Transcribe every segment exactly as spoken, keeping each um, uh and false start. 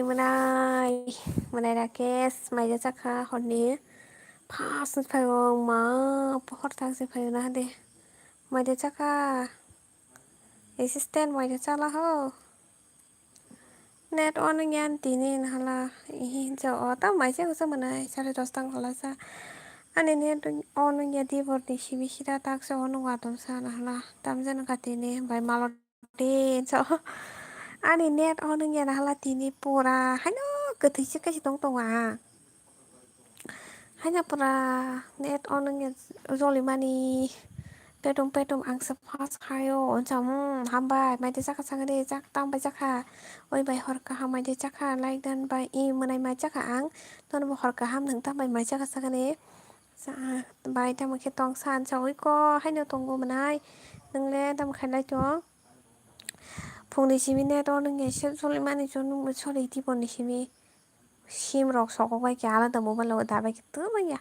Mwnai, mwnai Rakesh, maida chakha horni. First ni phaio ma, pohor thang se phaio na de. Maida chakha. Assistant maida chala ho. Net on wngya tini nahala. Ihi jo o ta maisa kusa mwnai, sare dos tang khala sa. Ani net on wngya di bor ni simi sida tak se ono watom sa nahala. Tamjani ka tini bai malo. Tin so ani net on wngya nahala tini pura haino kwthwi se kaisa tong tongo ang. Haino pura net on wngya jolimani petum petum ang se first khaio onsa, hmm, hambai maide chakha sakani chak tang bai chakha. Oi bai hor kaham maide chakha like dan bai i mwnai mai chakha ang. Tono bo hor kaham nang tang bai mai chakha sakani. Sa bai tamo khe tong sa ansa oi ko haino tongo mwnai. Nwngle tamo khailai tong. Phungni simi net on wngya se solimani chwng nungbo sori tiboni simi sim rok sokok bai khe alada mobile o dabai khe twmanya.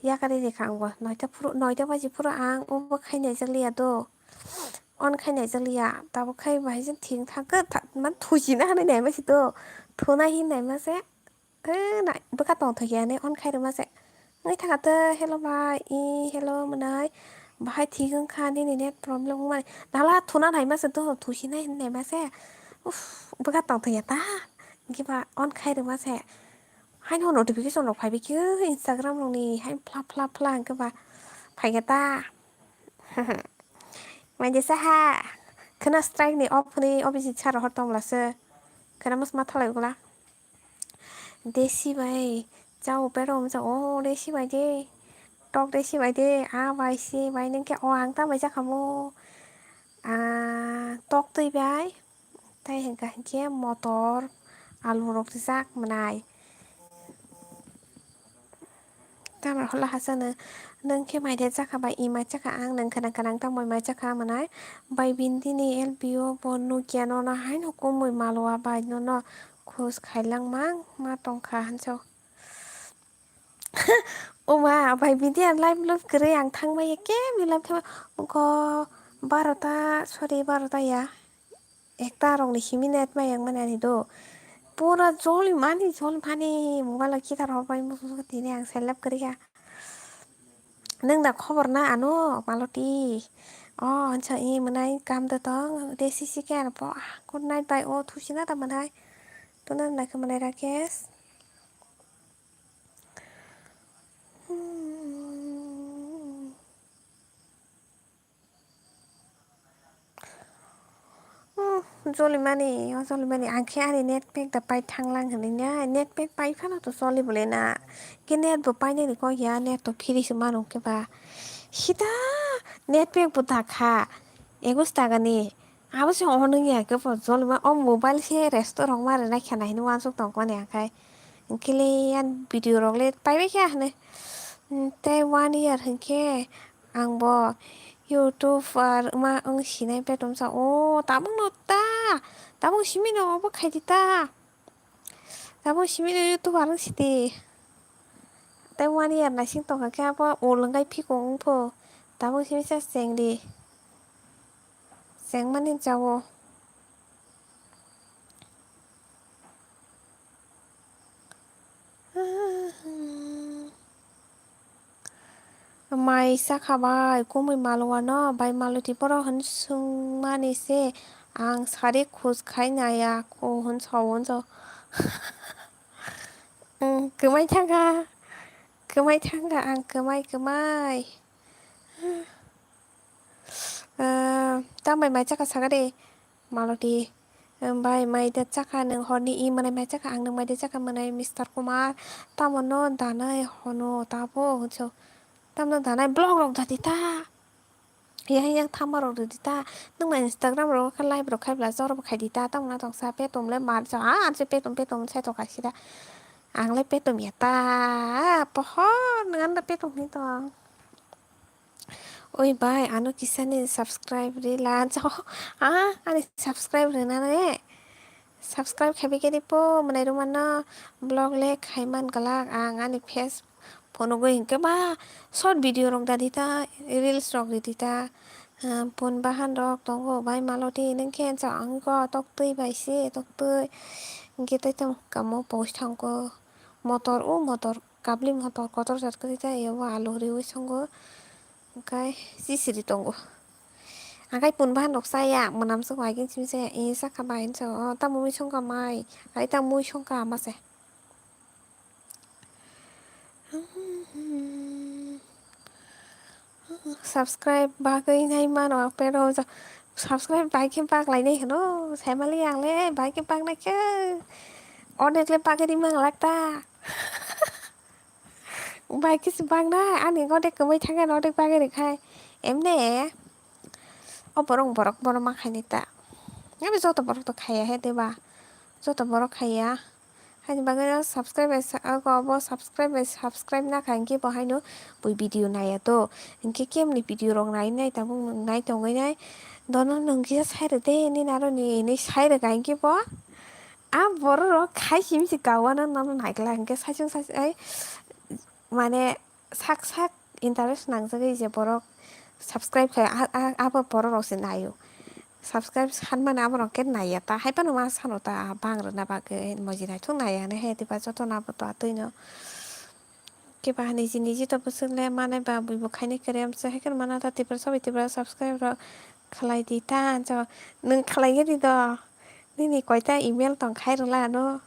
Yakari rikha ang bo noita phuru, noita baji phuru ang obo khai naijakliya do. On khai naijakliya tabuk khai bahai jeng thik thang khe man thujina hinwi naima se do. Thuna hin naima se. Eh, na, bwkha tongthok ya ne on khai rwma se. Wngwi thangkha tei, hello bai, i, hello mwnai. Bahai thik wngkha nini net problem wngmani. Nala thuna naima se, dohor thusinai hinwi naima se. Uff, bwkha tongthok ya ta. Hwnkhe ba on khai rwma se. Haino notification rok phaibai khe Instagram rokni, haino phla phla phla hwnkhe ba phaikha ta. Maide saha. Khwna strike ni off hwnwi office ni sara hor tongla se. Khwna mas ma thalai gula. Desi bai, chao pero wngsa, o desi bai de, tok desi bai de, a bai si bai nang khe, o ang ta bai jakha mo, a tok twi bai, tai hwnkha hinkhe motor, alu rok rijak mwnai. Tamar hola hachano, nung khe mai de chakha bai, i mai chakha ang, nung khwnang khwnang tamo mai chakha mwnai. Bai bini L P O bo nukya nono haino kumui malwa bai nono khus khailang mang ma tongkha hanso. O ma, bai bini live love kwrwi ang thangmaya khe milap thangma ko barota, sorry, barota ya. Ekta rokni simi net ma yang mani ani do. Pura joli mani, joli mani mobile o kitar rok bai muchung tini ang selep kwrwi kha. Nung da khobor na ano maloti. O ansa i mwnai kam da tong de sisi khe ano po. Good night bai o thusi na da mwnai. Tuna na khe mwnai Rakesh. Hmm. Hmm, jolimani, o jolimani, ang khe ani net pack da pai thanglang hinwi na, net pack pai phano to choli bole na, khe net bo painani kok ya, net to free se mano khe ba, sida net pack bo da kha, ekus taka ni, abo se ono ya khe bo jolima, o mobile se restore rok ma rwna khe nai hinwi uansuk tongmani ang khai, hwnkhe le ani video rok le paibai kha hinwi, hmm, tei one year hwnkhe. Ang bo YouTuber wngma wng sinai betom sa o tabuk no ta tabuk simi no obo khai di ta tabuk simi no YouTuber wng si di tei one year naising tongkha khe abo ol wngkha phikung wng pho tabuk simi sa cheng di cheng mani cha o. Mai sakha bai kumui malwano bai maloti borok hwn swngmani se ang sari khus khai naya ko hwn sao hwn sao. Kwmai thangkha kwmai thangkha ang kwmai kwmai. Tambai mai chakha sakha de maloti. Bai mai de chakha nwng horni i mwnai mai chakha ang nwng mai de chakha mwnai Mister Kumar. Tamo no danai hono tabo hwnso. Tamno danai blog rok dadi ta. Yang yang thama rok dadi ta. Nwng mai Instagram rok khe live rok khai bla jor bo khai di ta. Tamo na tong sa petum le mar ja. Ah, anse petum petum sai to kaisa da. Ang le petum ya ta. Pohor nang da petum ni tong. Oi bai, ano kisa ni subscribe ri la. Ah, ani subscribe rina ne. Subscribe khai bikhe di po, mwnai rwmano vlog le khai man glak ang ani face phunugwi hinkhe ba short video rok da di ta, reels rok ri di ta. Ah, phone bahan rok tongo bai maloti nung khe ang ko tok twi bai se tok twi. Hwnkhe tei tamo kamo post thangkho motor, o motor, kabli motor kotor jat kwrwi ta, ebo alu riui songo, hwnkhe chisiri tongo. Hwnkhe pun bahan rok chaya, mwnam swk bai khe simi se, e, sakha bai hinwi sao, o, tamo mui songkha mai, ai tamo mui songkha ma se. Subscribe bagwi nai mano, pero subscribe bai khe bak lainai hwno, saimali ang le bai khe bak nai khe, onek le bagwi ri mang lak ta. Bai khe se bak nai, ani onek kwmai thangkhe onek bagwi rwkhai, emne. O borok, borok, borok ma khaini ta. Ani joto borok to khaiya he, diba? Joto borok khaiya. Haini bagwi no subscribe bai sa-, ogo obo subscribe bai subscribe na kha, hinkhe bo haino bui video naiya to. Hinkhe kemni video rok nai nai tabuk nwng nai tongwi nai. Dono nwng kisa sai rw de, nini aro ni hinwi sai rwkha hinkhe bo. A borok rok khai simi se kawano nono naikla hinkhe saichung saichung ai mane sak sak interest nangjagwi je borok subscribe khai, a, a, abo borok rok se naio. Subscribe sanmani aborok khe naiya ta, hai phano ma sano ta, bang rwna bagwi moji naithok naiya hinwi hai diba jotono abo to atwino. Kiba niji niji to bwswk le manai ba buibo khainai kwrwi amsa hai kheno mana ta Tiprasa bai Tiprasa subscribe rok khlai di ta, nwng khlai di do. Nini koita email tong khai rwla ano.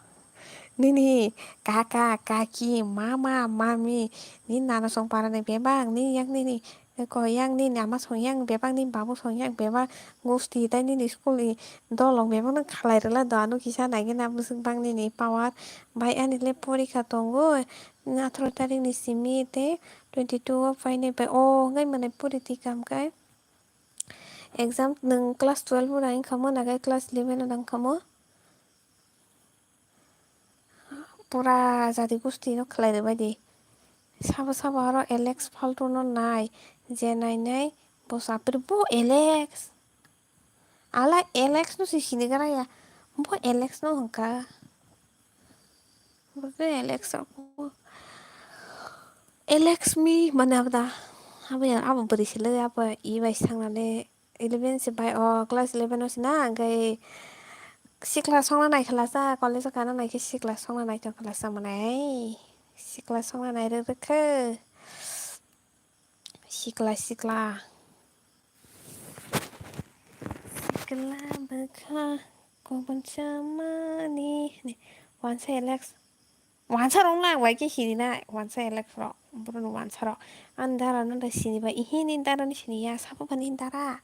Nini kaka, kaki, mama, mami, nini nana song parani bebak, nini yang nini ko yang nini ama song yang bebak, nini babu song yang bebak, gusti tai nini school ni dolong bebak no khalai rwla do, ano kisa nai gana bwswk bang nini power. Bai ani le porikha tongo, atharo tarik ni simi tei twenty two o painai bai o hwnkhai mwnai pori twi kam kai. Exam nwng class twelve o nang kha mo, na khe class eleven o nang kha mo? Pura jadi gusti no khlai rwbai di. Sabo sabo aro Alex faltu no nai, je nai nai bo sapri bo Alex. Ala Alex no si sini gara ya, bo Alex no hwnkha. Bo khe Alex rok bo. Alex mi mane abo da. Abo ya, abo bwrwi se le abo e bai sangnani eleven se bai o class eleven o se na, hwnkhe sikla songna nai khlasa, college o kana nai khe sikla songna nai tong khlasa mane. Sikla songna nai rwrwkhe. Sikla, sikla. Sikla bwkha kubun chamani. Wansa Alex. Wansa rok na, wai khe sini na, wansa Alex rok. Borok ni wansa rok. Ani dara no da sini ba, ihini dara ni sini ya, sabo bani dara.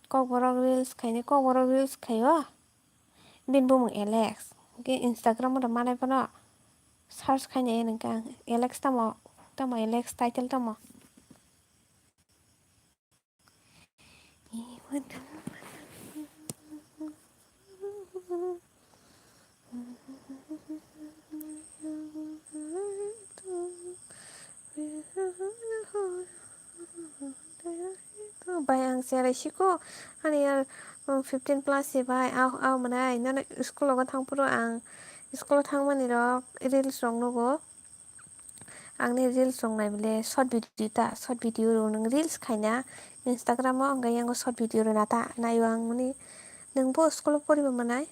Kokborok reels khaini, kokborok reels khaio. Bini bumung Alex. Hwnkhe Instagram o da manai phano search khainai nangkha ang. Alex tamo, tamo Alex title tamo. Bai ang cherai siko, ani yar, um, fifteen plus se bai, au, au mwnai, nono school logo thang phuru ang school o thangmani rok reels rok nugo. Ang ni reels rok nai bole short video ta, short video rok nwng reels khaina Instagram o, hwnkhe yango short video rwna ta naio ang mani. Nwng bo school o poriba mwnai?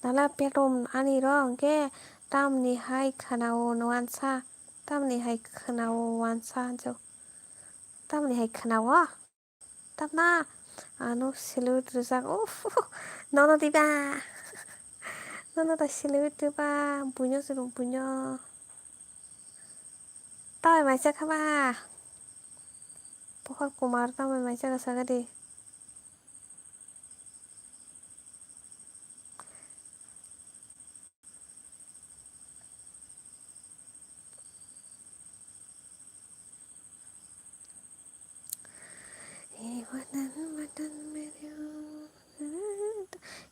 Nala petom ani rok hwnkhe tamni hai khwnao wansa, tamni hai khwnao wansa hinjak. Tamni hai khwnao? Tamna ano salute rijak. Uff, nono diba? Nono da salute diba? Buino se rw buino. Tamai maisa kha ba? Pohor Kumar tamai maisa kha saga di.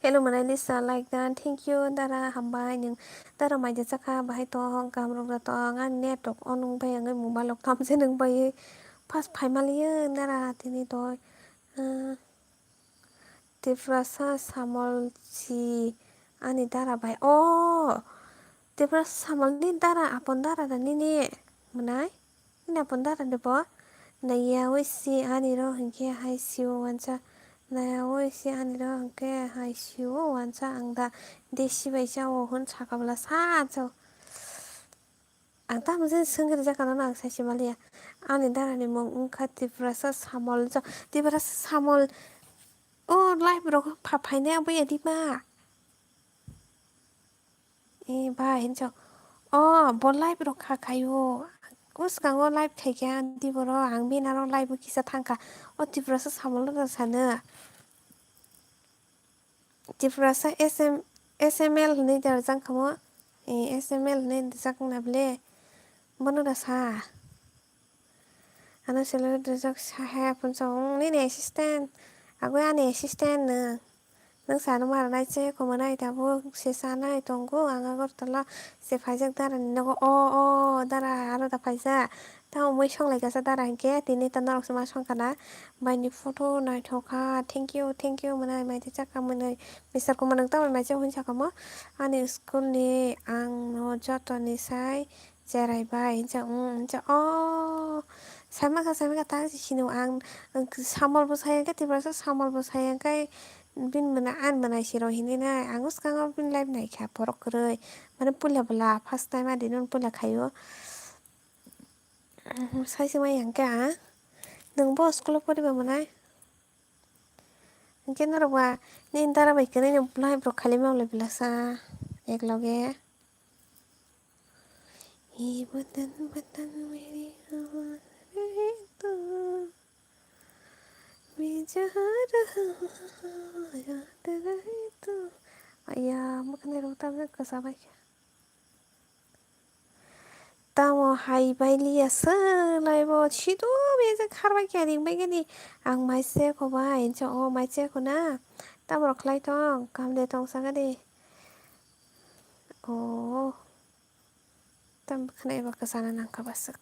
Hello, Mona Lisa, like dan. Thank you, dara, hambai. Nwng dara maida chakha, bahai tong, kaham rok da tong. Ani net rok on wng bai, ang mobile rok thamse nwng bai. Fast phai maliyo, dara, tini doi. Ah. Tiprasa samol si ani dara bai. O, Tiprasa samol ni dara, apon dara da nini mwnai? Nini apon dara de bo? Naiya wi si ani ro hinkhe hai si o wansa. Nai oi si ani ro hwnkhe hai sio wansa ang da desi bai cha o hwn saka bwla sa cho. Ang tamo je swngwi rijak ano ang sai se maliya. Ani dara ni mung wngkha Tiprasa Samol cho. Tiprasa Samol o live rok pha phainai abo ya di ma. E bai hinjok. O bo live rok kha khaio. O swkango live khaikhe ang tiboro ang bini aro live o kisa thangkha. O Tiprasa Samol no sano. Tiprasa S M, S M L hinwi da rijak kha mo. E, S M L hinwi rijak na ble. Bono da sa. Ano celebrate rijak saha punchong nini assistant. Agoi ani assistant no. Nwng sano mara nai che komo nai tabuk se sanai tongo ang Agartala se phaijak dara ni nogo o o dara aro da phaijak. Tamo mui songlai kasa dara hinkhe tini ta norok se ma songkha na. Bai ni photo naithok kha thank you thank you mwnai mai tei chakha mwnai. Mister Kumar nwng tamo mai che hwn sakha mo ani school ni ang no joto ni sai. Cherai bai hinsa, um, hinsa, oh, saimaka, saimaka, tak si sino ang, ang samol bo saya khe, Tiprasa samol bo saya khe, bin mwnai, an mwnai siro hinwi nai, ang swkango bin live naikha, borok kwrwi, mane puila bwla, first time adi nun puila khaio, sai se mai yang khe, ah, nwng bo school o poriba mwnai, hinkhe norok ba, nini dara bai kwrwi no live rok khailai ma bwla sa, ek loge. ये वतन वतन मेरी आवाज़ रहे तो मैं जहाँ रहा याद रहे तो. Aya, mwkhwnairok tamjak kwsa bai kha. Tamo hai bai liya se laibo sidu bejak kharbai kha ring bai gani. Ang mai se khobai, hinsa o mai se khuna. Tamo rok khlai tong, kam de tong sa gani. Oh. Tam khwnai ba kwchana nangkha baswk.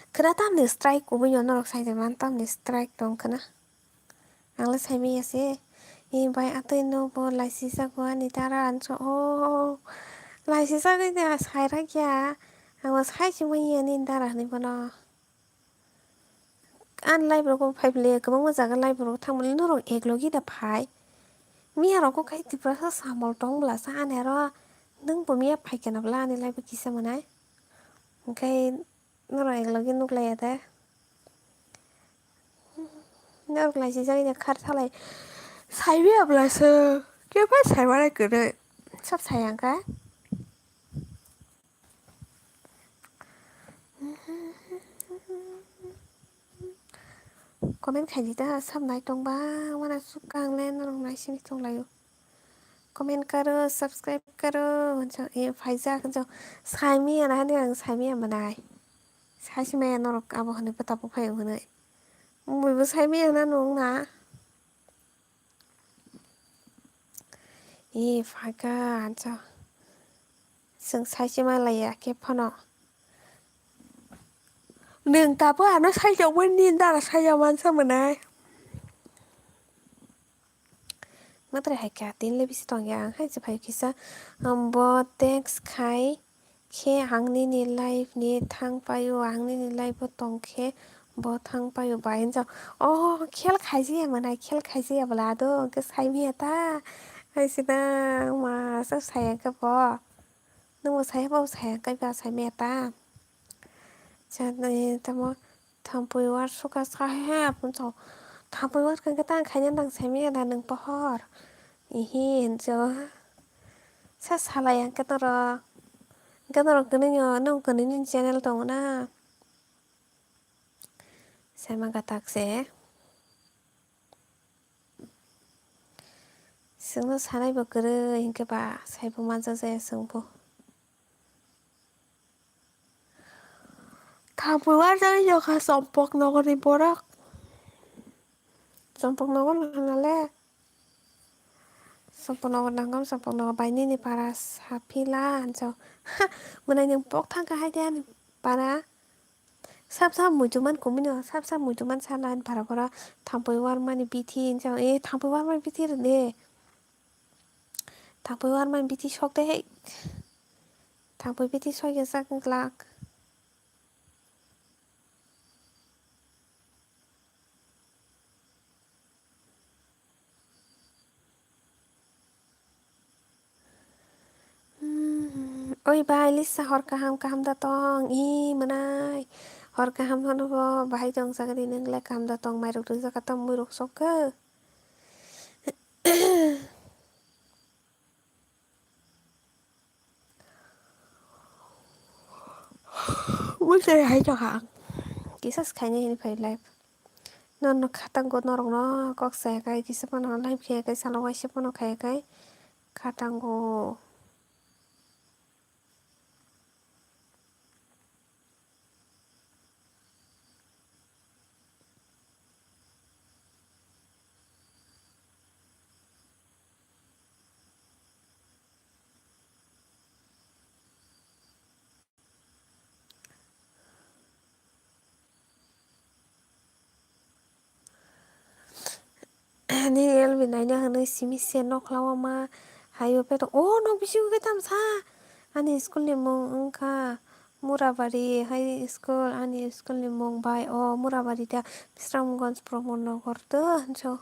Khwna tamni strike kubui no norok sai de man tamni strike tong khwna. Ang le sai manya se. Ni bai atwi no bo laisijak bo ani dara anso o. Laisijak de sai rakya. Ang bo sai se manya ni dara ni bono. Ani live rok phai phle kwbangma jaga live rok thang mani norok ek logi da phai. Miya rok kok khai Tiprasa samol tong bwla sa ani aro nwng bo miya phai kana bwla ani live kisa mwnai. Hwnkhe norok ek logi nuk laiya de. Norok lai sijak ya khar thalai. Sai maya bwla se khe phai sai manai kwrwi. Sab sai ang kha. Comment khaidi ta sab nai tong bangmano sukha ang le norok nai sini tong laio. Comment karo, subscribe karo, hwnsa e phaijak hwnsa sai manya na hwnwi ang sai manya mwnai. Sai si maya norok abo hwnwi bwtabo phai hwnwi. Muibo sai manya na nung na. E phaikha ansa. Chwng sai se ma laiya khe phano. Nwng tabuk ano sai tongmani nini dara sai ya mansa mwnai. Matwrwi hai kha tini le bisi tongya ang hai se phai kisa. Bo text khai. Khe ang nini live ni thang paio, ang nini live o tong khe bo thang paio bai hinjak. Oh, khel khaijaya mwnai, khel khaijaya bwla do, hwnkhe sai manya ta. Hai se na, ma sa saya khe bo. Nwng bo saya bo saya khe ba sai manya ta. Tamo thampui war suka sa he, apun chao. Thampui war khe ta ang khaina nang sai manya da nwng pohor. Ihi hinjo. Sa salai ang khe norok. Hwnkhe norok kwnwi no, nwng kwnwi ni channel tongo na? Saima gatak se. Chwngno sanai bo kwrwi hinkhe ba saibo manjak jaya chwngbo. Thampui warjagwi nokha Chompok nogorni borok. Chompok nogor nangkha nale. Chompok nogor nangkha, Chompok nogor bai nini para saphila hinjo. Ha, mwnai nwng pok thangkha hai de ani para. Sap sap muitu man kumui no, sap sap muitu man sana ani para pora. Thampui warmani bithi hinjo. E, thampui warmani bithi rwdi. Thampui warmani bithi sok de hai. Thampui bithi sok ya sak glak. Oi bai Lisa, hor kaham, kaham da tong? I mwnai, hor kaham phano bo bahai tong jagadi, nwng le kaham da tong? Mairok rijak ka tong, muirok sok khe. Mui se hai tong kha ang. Kisa se khainai hwnwi phai live. Nono khatango norokno kok saya kai kisa phano live khaya kai salo waisa phano khaya kai khatango. Ani L B naina hwnwi simi se nokhlao ma hayo peto. O nok bisingo khe tamsa. Ani school ni mung wngkha Murabari High School. Ani school ni mung bai o Murabari da Bisramganj Pramod Nagar to hinso.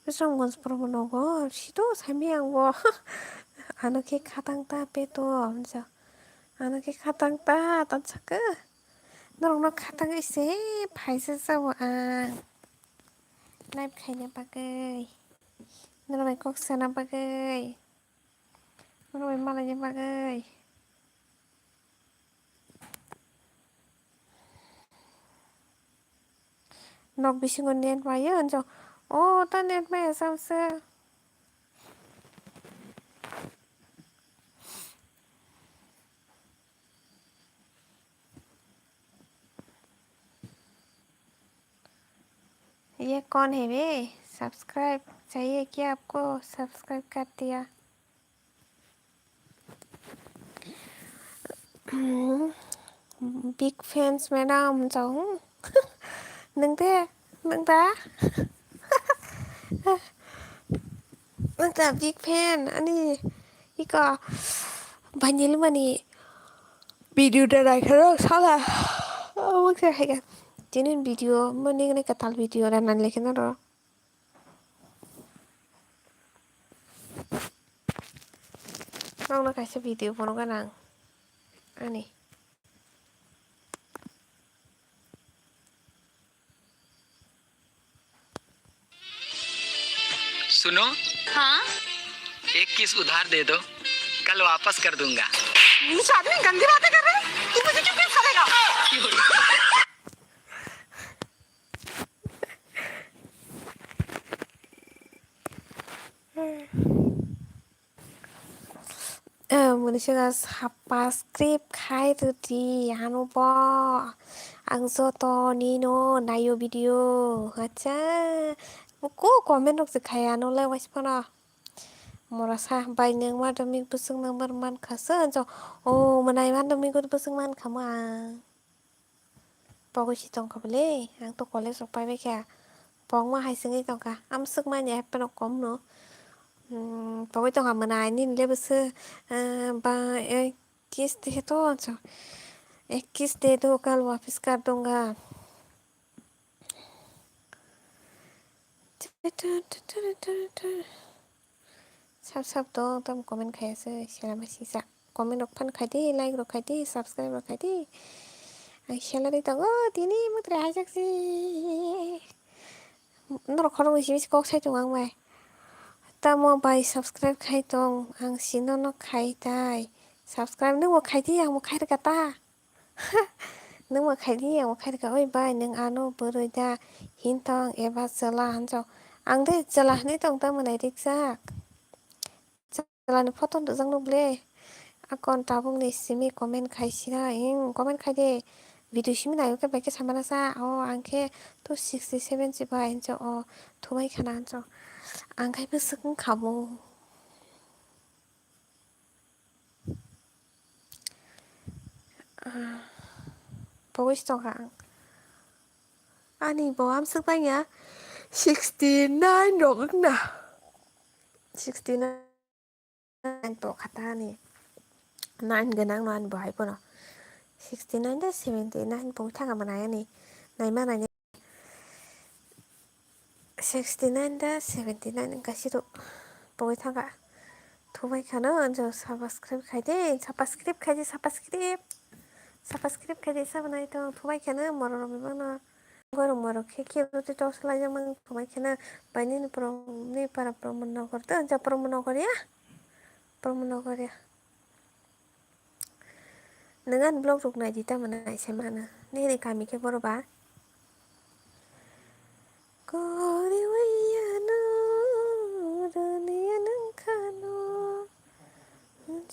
Bisramganj Pramod Nagar sito sami ang bo. Ano khe khatang ta peto hinso. Ano khe khatang ta tansaka. Norokno khatangwi se phaisa jabo ang. Live khaina bagwi. Norok bai kok sana bagwi. Norok bai malaina bagwi. Nok bisingo net maya hinjo. O ta net maya samsa. ये कौन है बे? सब्सक्राइब चाहिए क्या आपको? सब्सक्राइब कर दिया। Big fans madam chong. Nang te, nang ta. Nang ta big fan ani iko banyil mani video da rai kharo sala. Omo khe hai ga. Tinin video mani ngai katal video da nan lekhe na ro. Nokno kaisa video phunukgwi nang ani. सुनो, हाँ? एक किस उधार दे दो, कल वापस कर दूंगा। नीच आदमी गंदी बातें कर रहे हैं, तू मुझे क्यों किस करेगा? Eh, mwnwi se subscribe khai rwdi ano bo. Ang joto nino naio video. Acha. Ko comment rok se khai ano le waisa phano. Mora sa bai nwng madhyamik bwswk number man kha se jo. O mwnai madhyamik bwswk man kha mo ang. Pogwi si tongkha bwle, ang to college rok paibai kha. Pogma hai se wngwi tongkha, amswk manya hapheno kom no. Hmm, pogwi tongkha mwnai nini level se, ah, ba, eh, kiss de to, cho. Eh, kiss de do, kal wapis kar dunga. Sap sap to tam comment khai ase, sela ma sisa. Comment rok phan khai di, like rok khai di, subscribe rok khai di. Ang salary tongo, tini mutri hajak si. Norok khorok si si kok sai tong ang bai. Tamo bai subscribe khai tong, ang si no no khai tai. Subscribe nung bo khai di, ang bo khai rwkha ta. Nung ma khai di, ang ma khai rwkha, oi bai, nung ano bwrwi da hintong eba chwla hinjo. Ang de chwla hinwi tong ta mwnai rijak. Chwla ni photo nukjak nuk le. Akon tabuk ni simi comment khai sina, ing comment khai de. Video simi nai khe bai khe samana sa, o ang khe two sixty seven si bai hinjo, o thumai khana hinjo. Ang khai bwswk wng kha bo. Ah, pogwi si tongkha ang. Ani bo amswk tangya sixty nine rok wngna. Sixty nine tokha ta ani. Nine gwnang no ani bo hai phano. Sixty nine da seventy nine pogwi thangkha mwnai ani. Naima naina. Sixty nine da seventy nine wngkha siro pogwi thangkha. Thubai khano, anjo subscribe khai de, subscribe khai de, subscribe. Subscribe khai de, sabo nai tong, thubai khano, morok rok bebak no. Gorok morok khe, khe roti tok salai jak mang, thubai khano, bai nini prom, ni para promo nogor to, anjo promo nogor ya. Promo nogor ya. Nwng ani vlog rok nai di, tamo nai se mano. Nini kami khe boro ba? Kori waiya no, rwniya nwng khano,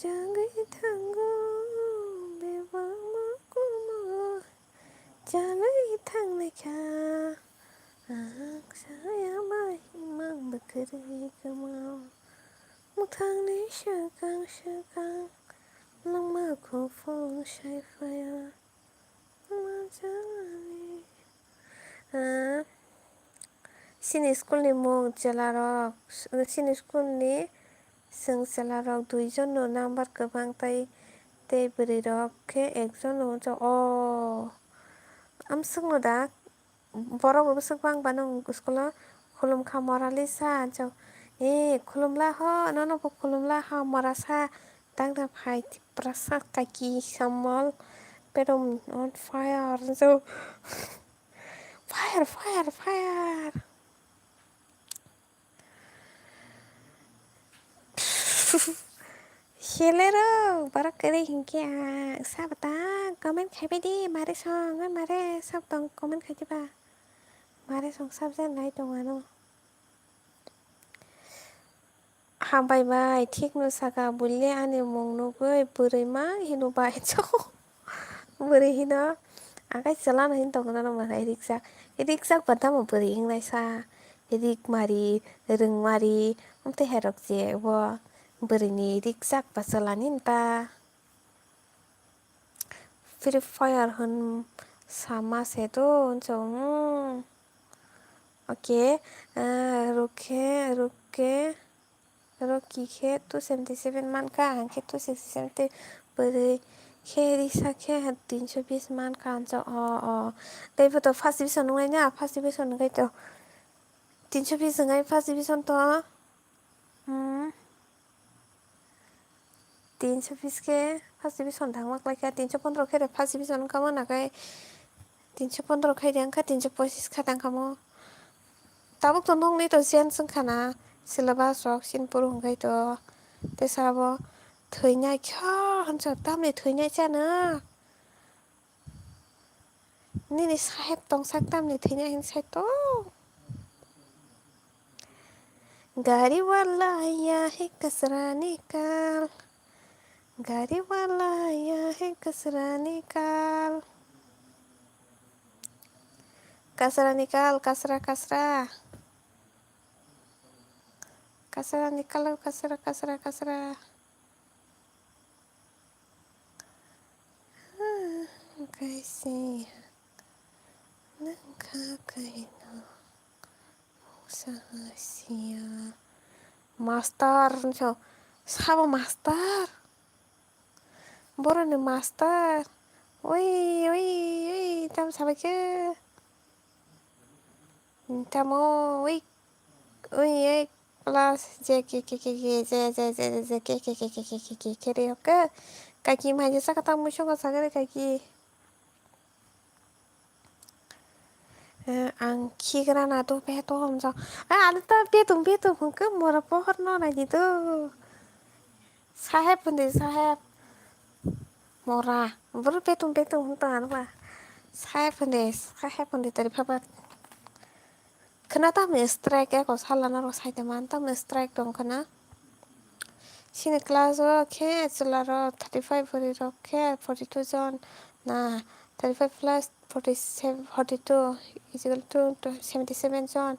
jagwi thango bebak ma kuma, jagwi thangnai kha ang saya bai mang bwkhwrwi kwmao. Mwthangni swkang swkang nangma kuphung sai phaiya. Majani. Ah, chini school ni mung chwla rok, chini school ni chwng chwla rok dui jon no number kwbang tai, tei bwrwi rok khe ekjon no hwnjak o. Amswk no da? Borok bo bwswk bang bano school o khulum kha, Moralisa, hwnjak. Eh, khulum la ho, nono bo khulum la ho, Morasa, tang da phai, Tiprasa, kaki, Samol, Pedum on fire, hwnjak. Fire, fire, fire. Hello rok, borok kwrwi hinkhe ang sabo ta comment khaibai di, mare song, mare sab tong comment khai diba, mare song sab jan nai tong ano. Hambai bai, thik no saka, bulle ani mung nugwi bwrwi ma hino bai cho. Bwrwi hino, akai chwla no hin tongo nono mwtai rikjak. Rikjak ba tamo bwrwi hingnai sa, rik mari, rwng mari, amtwi hai rok je bo bwrwi ni rikjak ba chwla ni ta. Free Fire hwn sama se to, hwnso, hmm. Okay, ah, rukhe, rukhe, rukhi khe two seventy seven mankha, ang khe two sixty seven tei bwrwi khe risa khe tinso bis mankha, hwnso, o, o. Tei bo to first division wngnai na, first division wngkhe to tinso bis wngnai first division to. Hmm. Tinso bis khe first division thangma kwlai kha, tinso pondro khe first division wngkha mo, nakai tinso pondro khai de wngkha, tinso pochis kha tang kha mo. Tabuk to nokni to change wngkha na, syllabus rok chini poro hwnkhe to tei sabo thwinai kha hwnsa, tamni thwinai chana. Nini saheb tongsak tamni thwina hin sai to. Gari wala ya he kasra nikal. Gari wala ya he kasra nikal. Kasra nikal, kasra, kasra. Kasra nikal, kasra, kasra, kasra. Kaisa nangkha kaino mungsa sia. Master, sabo master. Boroni master. Oi, oi, oi, tam sabaikhe. Tamo ui, ui, ek plus je ke, ke, ke, ke, je, je, je, je, je, ke, ke, ke, ke, ke, ke, ke, ke, re, oke. Kaki mai je saka tamo songo sagare kaki. Eh, ang khigra na to pe to homjo. Ah, ano ta petum, petum hwnkhe mora pohor no nai di to. Saheb hwndi, saheb. Mora. Boro petum, petum hwn tong ano ba. Saheb hwndi, saheb hwndi tari phaba. Khwna tamni strike eko sala norok saite man tamni strike tong khwna. Chini class o khe chwla rok thirty five bwrwi rok khe forty two jon na, thirty five plus forty seven, forty two is equal to seventy seven jon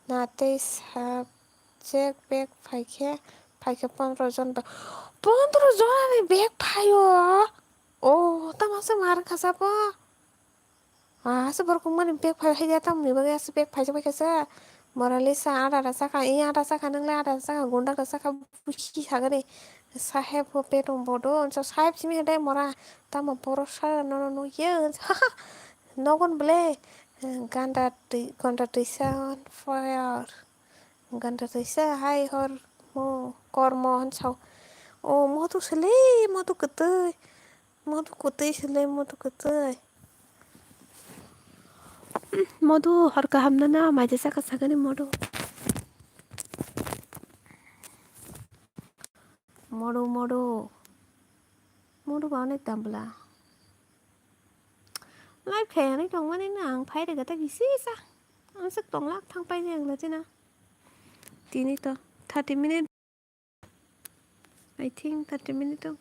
na, tei subject back phai khe, phai khe pondro jon ba, pondro jon ani back phai o. O, tamo se mar khasa bo. Ah, se borok mani bag phai hai ya, tamni bagwi ase bag phai jak bai kha se. Moralisa ada ada saka, i ada saka, nang le ada saka, gunda da saka, busi sagani. Saheb ho petum bodo, onso saheb simi hade mora, tamo boro sa no no no ye, nogon ble, ganda twi, ganda twisa on fire, ganda twisa hai hor. O, kormo hinwi sao. O, modu sele, modu kwtwi. Modu kwtwi sele, modu kwtwi. Modu hor kaham nana, maija saka sakani modu. Modu, modu. Modu ba onek dam bwla. Live khaiyani tongmani na ang phai rega ta bisi sa. Ang sik tong lak thang pai ang na china. Tini to thirty minute. I think thirty minute to.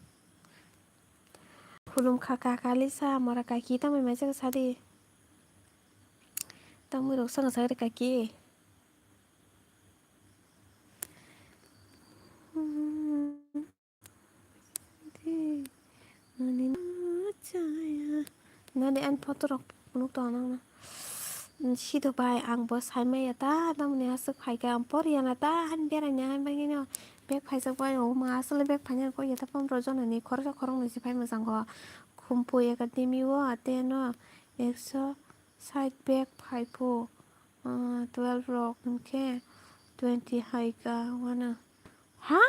Khulum kha ka kali sa mora kaki ta mai mai sa di. Tamo rok sa sa kaki. Hmm. Nani ma chaya. Nani ani photo rok nuk tongo nang na. Sido bai ang bo sai maya ta, tamoni aswk phai kha ang por yana ta, han berai na han bai no. Bag phai jak bai o ma aswk le bag phai na ko yata pondro jona ni khoroksa khoroknwi se phai mwchang kho. Khumpui academy o ate no ekso sait bag phai phu. Ah, twelve rok hwnkhe twenty hai ka wano. Ha?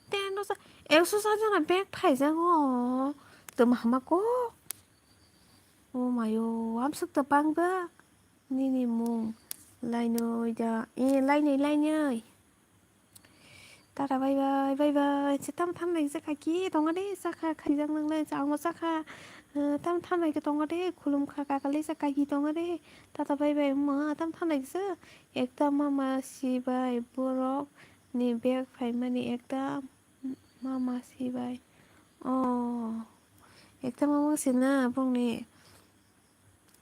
Ten rok sa-, ekso sa jona bag phaijago. Toma hama ko. O mayo, amsuk ta bang ba. Nini mung. Lainoi da. Eh, lainoi, lainoi. Tata bye bye, bye bye. Se tam thanai se kaki tongo de, saka khaijak nang le, se amo saka, eh, tam thanai ke tongo de, khulum kha kakali se kaki tongo de. Tata bye bye, ma tam thanai se. Ekta mama sibai borok ni bag phaimani ekta mama sibai. Oh, ekta mama sina bongni.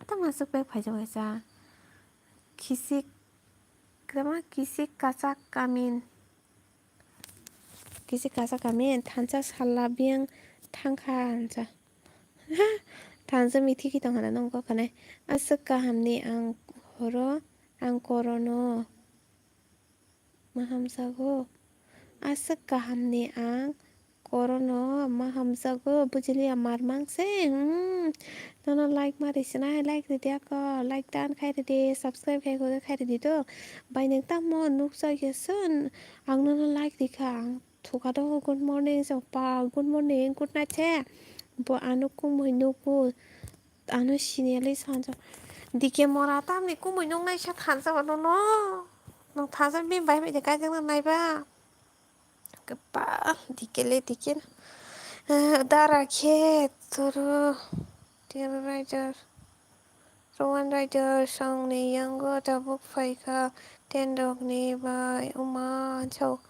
Tam aswk bag phaijak waisa. Kisik, kama kisik kachak kamin. Kisi kasa kami thansa sala biyang thangkha hinsa. Thansa mithi ki tongkhana nong kok khanai. Aswk kahamni ang horo ang korono mahamsago. Aswk kahamni ang korono mahamsago, bujiliya marmang se. Hmm. Nono like ma risinai, like ridi ako, like tan khai ridi, subscribe khai khe khai ridi to. Bai nwng tamo nukjakya sun. Ang nono like rikha, ang thuka do, good morning, jokpa, good morning, good night, he. Bo ano kumui nugo, ano sinelai sanjak. Dike mora tamni kumui nuknai sa thansa ba nono. Nang thansa bini bai bai de kaijakna naiba. Kepal dike le dike. Eh, dara khe toro. Terror rider. Rowan rider songni yango tabuk phaikha. Tendokni bai uma chao.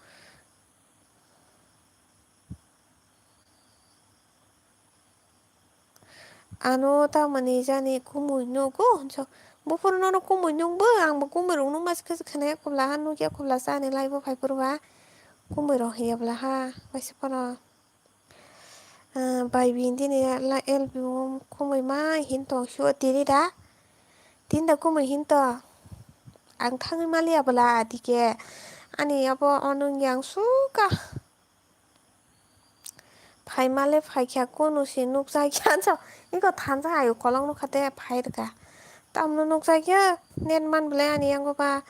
Ano tamoni jani kumui nugo, hinsa. Buphuru nono kumui nukbo, angbo kumui rok nukma se khe khwnaya kubla ha, nukya kubla sa ani live o phai phuru ba. Kumui rok hiya bwla ha, waisa phano. Ah, bai bini dini la L B o kumui ma hin tong sio tini da. Tini da kumui hin to. Ang thangwi maliya bwla adike. Ani abo onung yang suka. Phaima le phaikha, kunu se nukjakya, so, iko thansa ayo kolok nukha te phai rwkha. Tamno nukjakya, net man bwlai ani yango ba.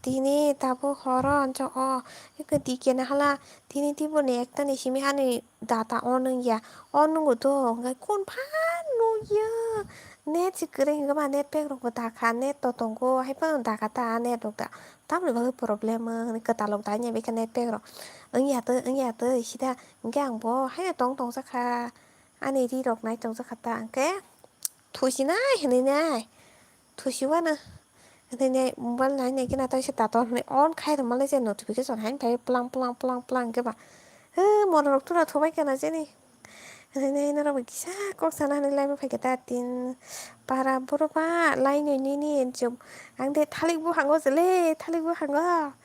Tini tabuk horo, anso o, iko dike na hala, tini tibuni ekta ni simi ani data on wngya. On nungo to, hwnkhe kun phan nukya. Net se kwrwi hwnkhe ba net pack rok bo dakha, net to tongo, haiphano dakha ta net rok da. Tamoni bagwi problem wng, kwtalok da, net pack rok. Wngya twi, wngya twi, sida. Hwnkhe ang bo haino tong tongjakha, ani ri rok nai tongjakha ta, hwnkhe thusinai hinwi nai, thusi uanw hinwi nai mobile nai nai khe na tei se dator hinwi on khai rwma le je notification haino phai plang plang plang plang khe ba, he mora rok tura thubai khe na jeni hinwi nai norok bai kisa kok sana hinwi lai ma phai khe ta tin para borok ba lai nai nini hinwi ang de thalik buhango je le thalik buhango.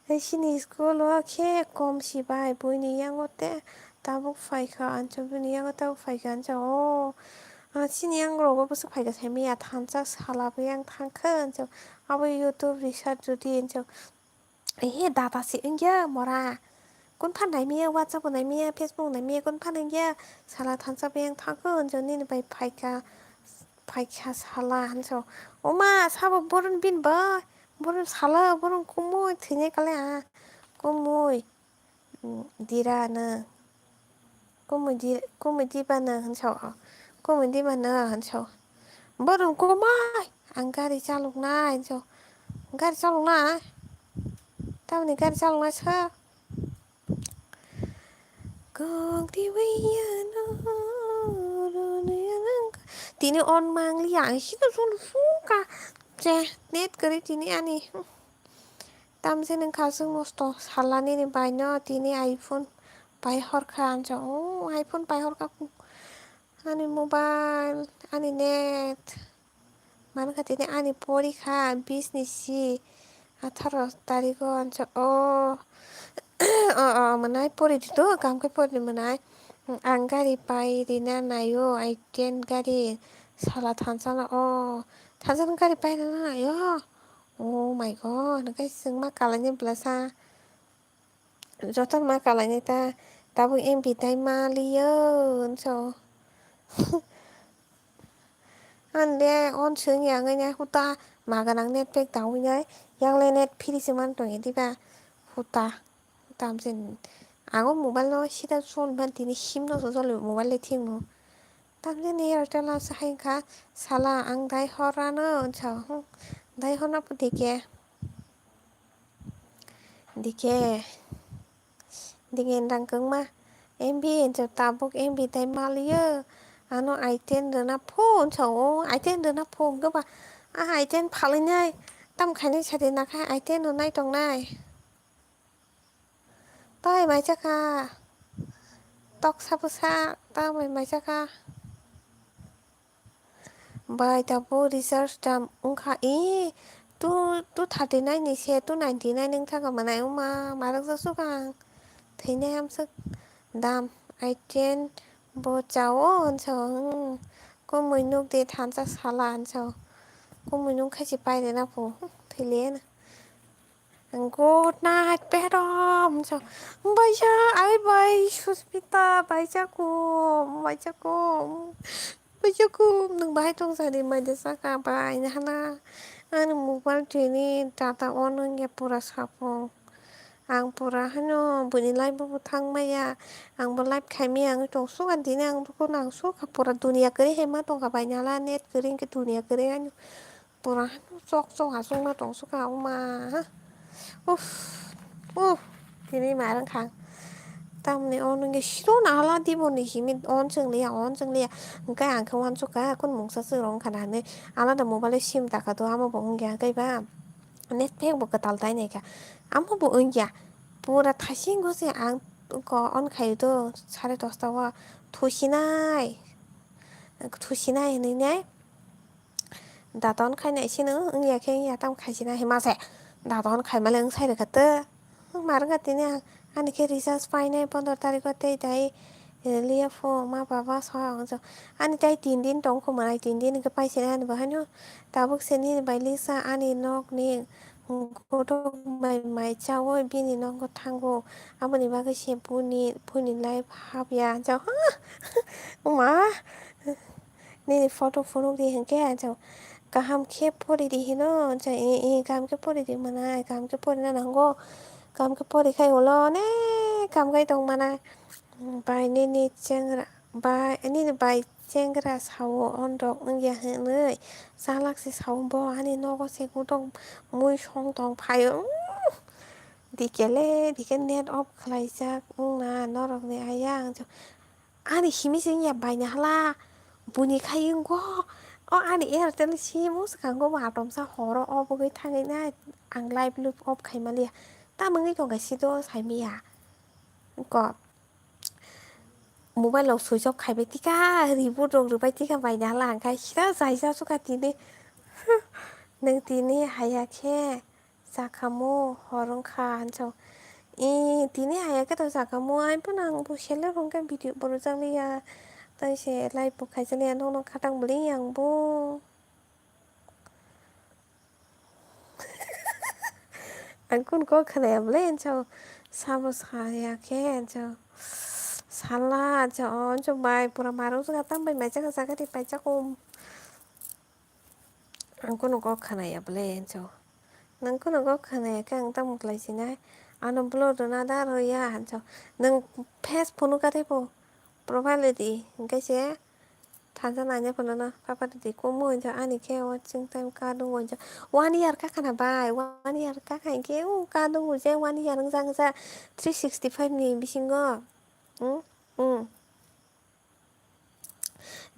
Tei sini school o khe kom si bai buini yango te tabuk phaikha ancha, buini yango tabuk phaikha ancha o. Ah, sini yang rogo bwswk phaikha saimanya thansa sala bai yang thangkha ancha. Abo YouTube research jodi ancha. Ehe data se wngya mora. Kun phan naimaya, WhatsApp bo naimaya, Facebook naimaya, kun phan wngya. Sala thansa bai yang thangkha ancha nini bai phaikha, phaikha sala ancha. Oma sabo boron bin ba. Borok sala, borok kumui thwinai kale ah. Kumui, mm, dira no. Kumui di, kumui diba no hinso. Kumui diba no hinso. Borok kumui, ang gari chaloknai hinso. Gari chaloknai. Tamni gari chaloknai sa. Kok di wiyano, roni ang. Tini on mangliya, ang sino solo suka. Che, net kari tini ani. Tamse nang khasung mosto salani ni baino tini iPhone pai horkha anjo. Oh, iPhone pai horkha. Ani mobile, ani net. Mankha tini ani porikha bis ni si atharo tarigo anjo. Oh, oh, oh, mwnai pori di to, kam khe pori di mwnai. Ang gari pai rina naio, I ten gari sala thansa na. Oh, thansa gari pai rina naio. Oh my God, hwnkhe chwng ma kalainai bwlasa. Jotono ma kalainai ta, tabuk M B tai ma liyo, hinso. Ang de on swng ya wngwi nai, huta ma gwnang net pack ta wngwi nai, yang le net free se man tong ya diba, huta, huta hamse. Ang o mobile no sida sol man tini sim no so sol mobile le thik no. Tamjani Airtel aswk hai wngkha, sala ang dai hor ano hinsa, hmm, dai hor na pudi khe, dikhe, dikhe rang kwngma, M B hinsa tabuk M B tai maliyo, ano I ten rwna pho hinsa o, I ten rwna pho hwnkhe ba, a I ten phalwi nai, tam khainai sadi nakhai I ten rwnai tongnai. Tai mai chakha. Toksa bwsa ta mai mai chakha. Bai tabuk recharge dam wngkha. Ee, two, two thirty nine ni se two ninety nine wngkha ka mwnai wngma, marok jak sukha ang. Thwinai hamswk dam. I ten bo chao hinsa o, hmm. Kumui nuk di thansa sala hinsa o. Kumui nuk khai se pai rwna pho, hmm, thwile na. Good night, Pedro. Hinsa, baisa, ai bai, Suspita, baisa kum, baisa kum, baisa kum. Nwng bahai tong sadi, mai de saka bai, nahana. Ani mobile tini data on wngya pura sapung. Ang pura hano, bini live bo thang maya. Ang bo live khai maya, ang tong suka dini, ang duku nang suka pura dunia kari hai ma tongka bai, nala net kari, ke dunia kari, ano. Pura hano chok chok aswk ma tong suka oma. Uff, uff, tini ma rang khang. Tamni on wngkhe siro na hala di bo ni simi on chwng liya, on chwng liya. Hwnkhe ang khe uansukha, kun mungsa chwng rong khana hinwi. Alada mobile sim taka do, amo bo wngya hwnkhe ba. Net pack bo kwtal tai naikha. Amo bo wngya. Pura thasing go se ang ko on khai do sare dosta o thusinai. Thusinai hinwi nai. Data on khaina isino wngya khe wngya tamo khaisina hima se. Data on khaimale wngsai rwkha tw. Wng ma rwkha tini ang ani khe recharge painai pondro tarikh o tei dai liya pho ma baba so ang jo. Ani tai tin din tong kho manai tin din khe paisina ani bo haino. Tabuk se nini bai lisa ani nok ni godok bai mai chawi bini nogo thango. Aboni bagwi se buni, buni life hapya ang jo. Ma. Nini photo phunuk di hinkhe ang chao kaham khe pori di hino, ang chao, "Ee, ee, kaham khe pori di manai, kaham khe porina nango, kaham khe pori khai ulo onek kaham khai tong manai." Bai nini chengra, bai nini bai chengra sao onrok wngya hinwi chalak se sao bo ani nogo se godok mui song tong phaio. Dikele dike net off khlaijak wngna norokni aya ang chao. Ani simi se wngya baina hala, buni khai wngkho. O ani Airtel sim o swkang go bo atomsa horo off wngwi thangwi na ang live lub off khai maliya. Tamo wngwi tongkha sito saimiya. Ko mobile rok switch off khaibai tika, reboot rok rwbai tika baina hala hwnkhe sita jaisa swkha tini. Nwng tini haya khe. Chakhamu hor wngkha, hinso. Ee, tini haya khe to chakhamu, ai phano ang bo selek hwnkhe video bo rwjakliya. Tai se live bo khaijakliya, nono khatang bwlwi ang bo. Ang kunu kok khwnaya bwlwi, hinso. Sabo saya khe, hinso. Sala, hinso, o, hinso bai, pura marok jaga tam bai mai jaga jaga de paijak o. Ang kunu kok khwnaya bwle, hinso. Nwng kunu kok khwnaya khe ang tamo khlai sinai? Ano blur rwna da rwya hinso. Nwng face phunukha tei bo profile di hwnkhe se thansa naina phunukno papa di kumu hinso ani khe o chwng time kadungo hinso. One year kakha na bai, one year kakha hinkhe o kadungo je one year wngjak wngjak three sixty five ni bisingo. Hmm? Hmm.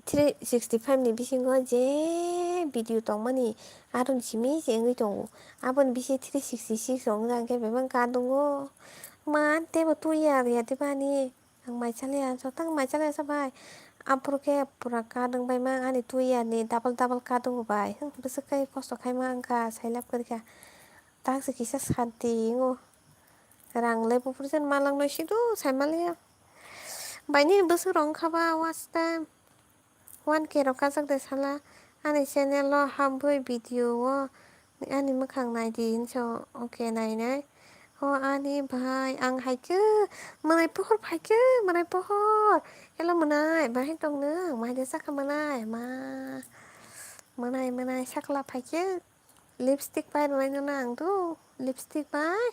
Three sixty five ni bisingo je video tongmani aroni simi se wngwi tongo. Aboni bisi three sixty six rok wngkha hwnkhe bebak kadungo. Man teibo twi ya ya tei bani. Ang mai chaliya, jotang mai chaliya sa bai. Aphuru khe pura kadung bai ma ani twi ya ni double double kadungo bai. Hm, bwswk khe kosto khaima wngkha, sailab kwrwikha. Taksa kisa santi wngo. Rang le buphuru chen malang noi sidu sai maliya. Bai nini bwswk rok wngkha ba watch time. One K rok kajak de sala. Ani channel o habwi video o ani mwkhang nai di hinso. Okay, nai nai. O ani bhai, ang hai khe mwnai pohor phai khe mwnai pohor. Elo mwnai, bahai tong nw, ang mai de sakha mwnai. Ma, mwnai, mwnai sakla phai khe. Lipstick pai rwnaino na ang do, lipstick pai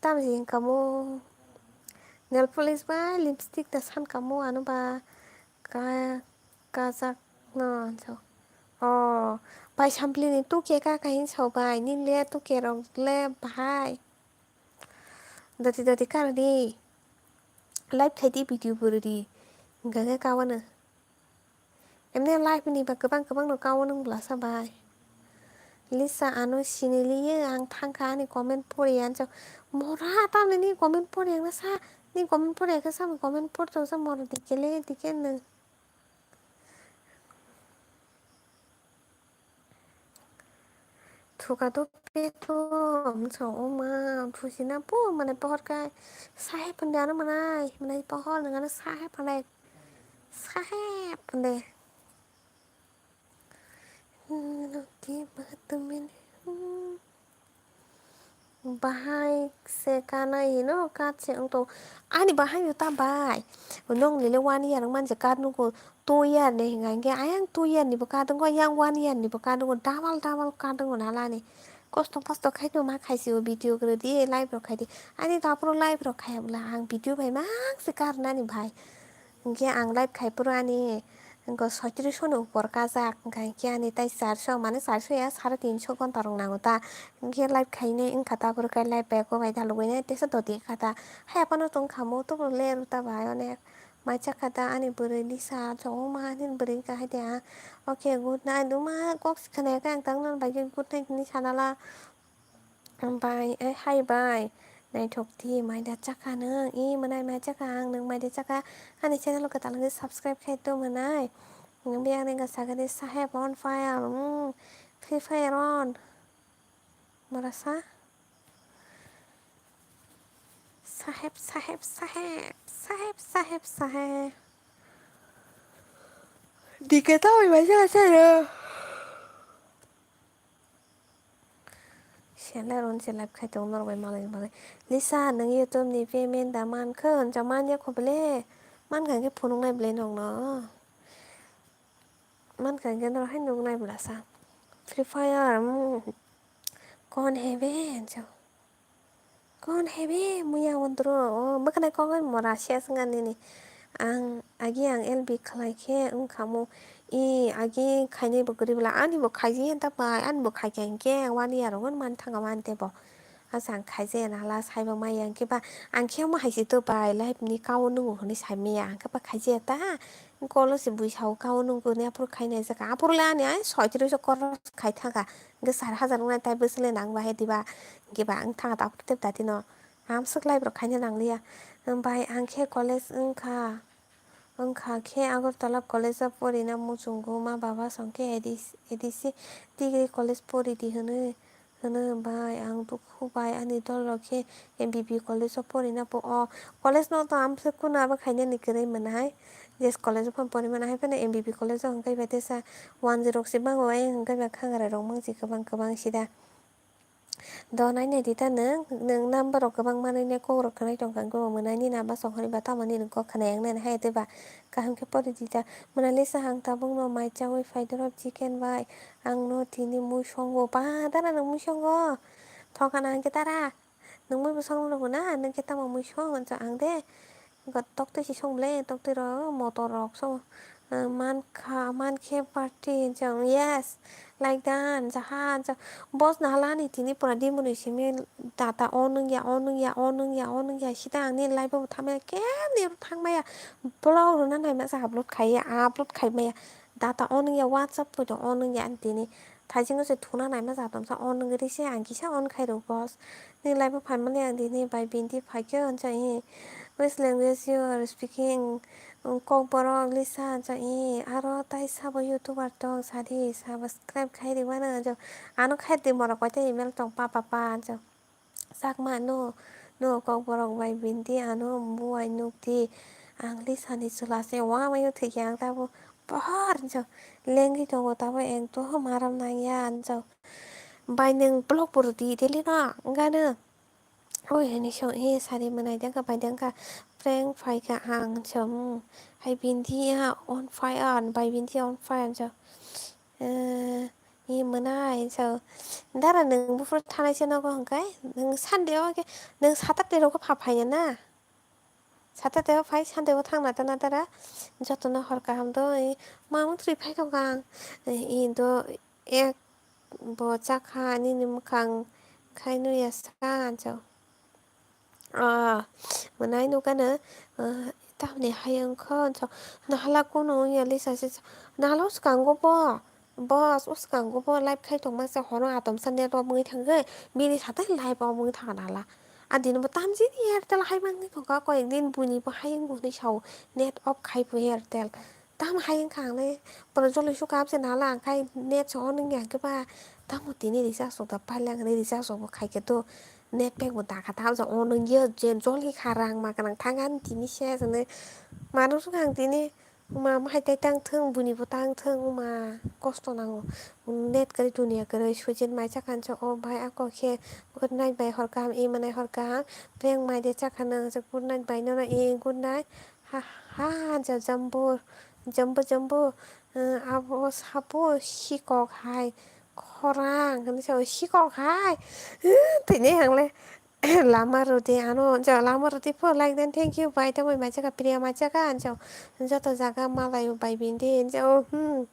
tamni wngkha mo, nail polish bai lipstick da sankha mo ano ba ka, kajak no hinso. O bai sampli ni tuke ka kahin so bai, nini le tuke rok le bahai. Doti doti kar di, live khai di, video bo rw di, hwnkha khe ka wano. Emne live ni ba kwbang kwbang no kao nwng bwlasa bai. Lisa ano siniliye ang thangkha ani comment pori anso. Mora tamni ni comment pori ang sa, ni comment pori ang sa, comment por tong sa mora dikele dikele nwng. Thuka to peto, msa oma, thusina po, mane pohor kai, sahe pande ano manai, manai pohor nang ano sahe pande, sahe pande. Hmm, oke, bahatum ini. Hmm. Bahai se kanai hino kat se wngto. Ani bahai no ta bai. Nong nile one year wng manja kat nugo two year ni hinga hingke ayang two year ni bo kat wngko yang one year ni bo kat wngko double double kat wngko nalani. Kosto posto khai no ma khai si o video kwrwi di live rok khai di. Ani to aphuru live rok khai bwla ang video bai mang se kar nani bai. Hingke ang live khai phuru ani wngkha soitrish ni upor kajak, hingkha hingke ani tai charso, mane charso ya, sare tinso ghonta rok nango ta. Hingke live khainai wngkha ta, aphuru khe live bag o bai dalogwi nai teisa doti kha ta. Haya phano tong kha mo, tobole rw ta bai onek. Mai chakha ta ani bwrwi ni sa, chongma ani bwrwi wngkha hai de ha. Oke, good night, wngma kok se khwnaya khe ang tang nang bai khe good night hinwi sana la. Bai, eh, hai bai. Naithok di, maida chakha nwng? I mwnai mai chakha ang, nwng maida chakha? Ani channel o kwtal wngwi subscribe khai to mwnai. Nwng biyang ni gasa gani Saheb on fire, mm, Free Fire on. Mora sa? Saheb, Saheb, Saheb, Saheb, Saheb, Saheb. Dike ta oi bai chakha chakha. Seller on se live khai tongo norok bai malai ni bagwi. Lisa, nwng YouTube ni payment da mankha? Hwnsa manya kho bele. Mankha hwnkhe phunuknai bele nokno. Mankha hwnkhe norok hai nuknai bwlasa. Free Fire, mm. Kon hebe, hwnsa. Kon hebe, muya wndro. O, mwkhwnai kok bai mora ses wngya nini. Ang, agi ang L B khlai khe wngkha mo. I, agi khainai bo kwrwi bwla, ani bo khaijaya ta bai, ani bo khaikha hinkhe one year rok man thanga mante bo. Asa ang khaijaya nala saiba maya hinkhe ba, ang khe omo hai se to bai, life ni kao nungo hwnwi saimaya, hinkhe ba khaijaya ta. Kolo se bui sao kao nungo hwnwi aphuru khainai jaka. Aphuru le ani ai soitrish o koros khai thangkha. Hinkhe sar hajar wngnai tai bwswk le nang bahai diba. Hinkhe ba ang thanga ta aphuru tep dati no. Amswk life rok khaina nangliya. Bai ang khe college wngkha. Wngkha khe Agartala college o porina muchungo, ma baba song khe A D C, A D C degree college pori di hwnwi hwno. Bai ang dukhu bai ani dol rok khe M B B college o porina po o college no to amswk kunu abo khainani kwrwi mwnai. Jes college o phano pori mano hai phano M B B college o hwnkhe bai tesa one zero six bango ayang hwnkhe bai khangrai rok mangsi kwbang kwbang sida. Do nainai di ta nwng, nwng number rok kwbang manwi nai kok rok khwnai tongkha, wngkhe bo mwnai nini ama song hwnwi ba tamo nini kok khwnai wngnai hai tei ba kaham khe pori di ta. Monalisa, ang tabukno mai chaui phai dorop chicken bai, ang no tini mui songo. Ba dara nwng mui songo? Thokana hwnkhe dara. Nwng mui bwswk nukgo na, nwng khe tamo mui song? Hwnsa ang de, tokti si song le, tokti rok, motor rok song, mankha, mankhe party, hwnsa ang, yes, like that, hwnsa ha, hwnsa, boss na hala ni tini pura di mwnwi simi data on wngya, on wngya, on wngya, on wngya, sida ang nini life o thamaya, kemni thangmaya, vlog rwna naima se upload khaiya, upload khaimaya, data on wngya, WhatsApp poito on wngya ani tini. Thaisingo se thuna naima jatomsa on wngwi se ang kisa on khai rw boss. Nini life o phaimani ang tini bai bindi phaikhe hwnsa hi. Which language you are speaking? Kokborok Lisa hwnsa hi. Aro tai sabo YouTuber tong sadi subscribe khai rwmano hwnsa. Ano khai rwdi morok koite email tong pa pa pa hwnsa. Chakma no, no kokborok bai bindi ano buai nukdi. Ang Lisa ni chwla se wamaio thwikhe ang tabo pohor hwnsa. Lengwi tongo tabo ekdom maram nangya hwnsa. Bai nwng vlog bo rwdi daily no wngano. Oi hini song e sari mwnai dengka bai dengka prank phaika ang hwnsa. Hai bindi ya on fire bai bindi on fire hwnsa. Eh, e mwnai hwnsa. Dara nwng buphuru thanai se nogo hwnkai nwng Sunday o khe nwng Saturday rogo pha phaiya na. Saturday o phai Sunday o thangna tana dara jotono hor kaham do. Mamung twi phai tongkha ang. Indo ek bo chakha nini mwkhang khai nuya sa hwnsa. Ah, mwnai nukano, ah, tamni hai wngkha, hwnsa, nahala kunu wngya Lisa se, nahala o swkango bo, boss, o swkango bo live khai tongma se, horo atomsa net off wngwi thangwi, bini satai live off wngwi thangkha nahala. A dini bo tamjini Airtel hai mangni thangkha, koyek din buini bo hai wngwi sao, net off khai bo Airtel. Tamo hai wngkha ang le, borok joloi sukha abse nala ang khai net se on wngya hwnkhe ba, tamo tini recharge rok da pailak hinwi recharge rok bo khaikhe to net pack bo dakha ta abse on wngya je joli kha rang ma gwnang thang ani tini ses hinwi manwi sukha ang tini ma hai tai tang thung buini bo tang thung ma kosto nango net kwrwi dunia kwrwi suijen mai chakha hinwi o bai ako khe good night bai hor kaham e mwnai hor kaham prank mai de chakha nang good night bai nono e good night. Ha ha, ja jambu, jambu jambu, abo sabo sikok hai, khorang hinwi sao sikok hai, tini ang le lama rwdi ano, ja lama rwdi pho like then thank you bai tamo mai chaka priya mai chaka ang sao joto jaga malai bai bindi ang sao hmm.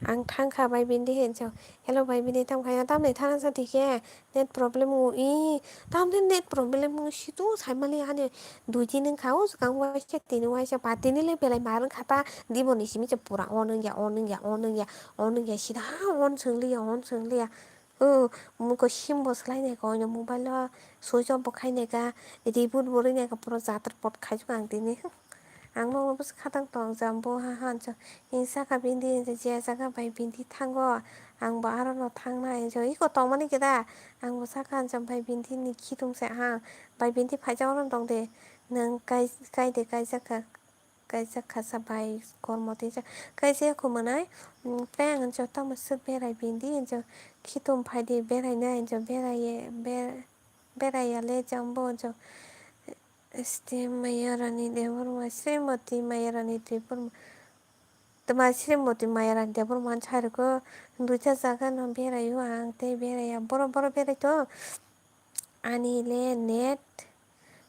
Ang thangkha bai bindi hinwi sao. Hello bai bindi tamo khaina tamni thana sa thikhe net problem wngo i tamni net problem wngo situ saimali ani dui din wngkha o swkang waisa tini waisa ba tini le belai mar wngkha ta diboni simi se pura on wngya on wngya on wngya on wngya sida on swngliya on swngliya o muko sim bo swlai nai kha oino mobile o switch off bo khai nai kha reboot bo rwi nai kha pura jatar pot khai jokha ang tini. Ang nogo bwswk khatang tong jam bo ha ha hinsa hinsa kha bindi hinsa je jaga bai bindi thango ang bo aro no thang nai hinsa iko tong mani khe da ang bo saka hinsa bai bindi ni khitung se ha bai bindi phaijak oro tong de nwng kai kai de kaijak kha kaijak kha sa bai kormo tei kaijak kho mwnai peng hinsa tamo swk berai bindi hinsa khitung phai di berai nai hinsa berai ye berai ya le jam bo hinsa. Este Mayarani Debbarma, Srimati Mayarani Debbarma. Tama Srimati Mayarani Debbarma sairwkho duita jaga no beraio ang tei beraiya. Boro boro berai to ani le net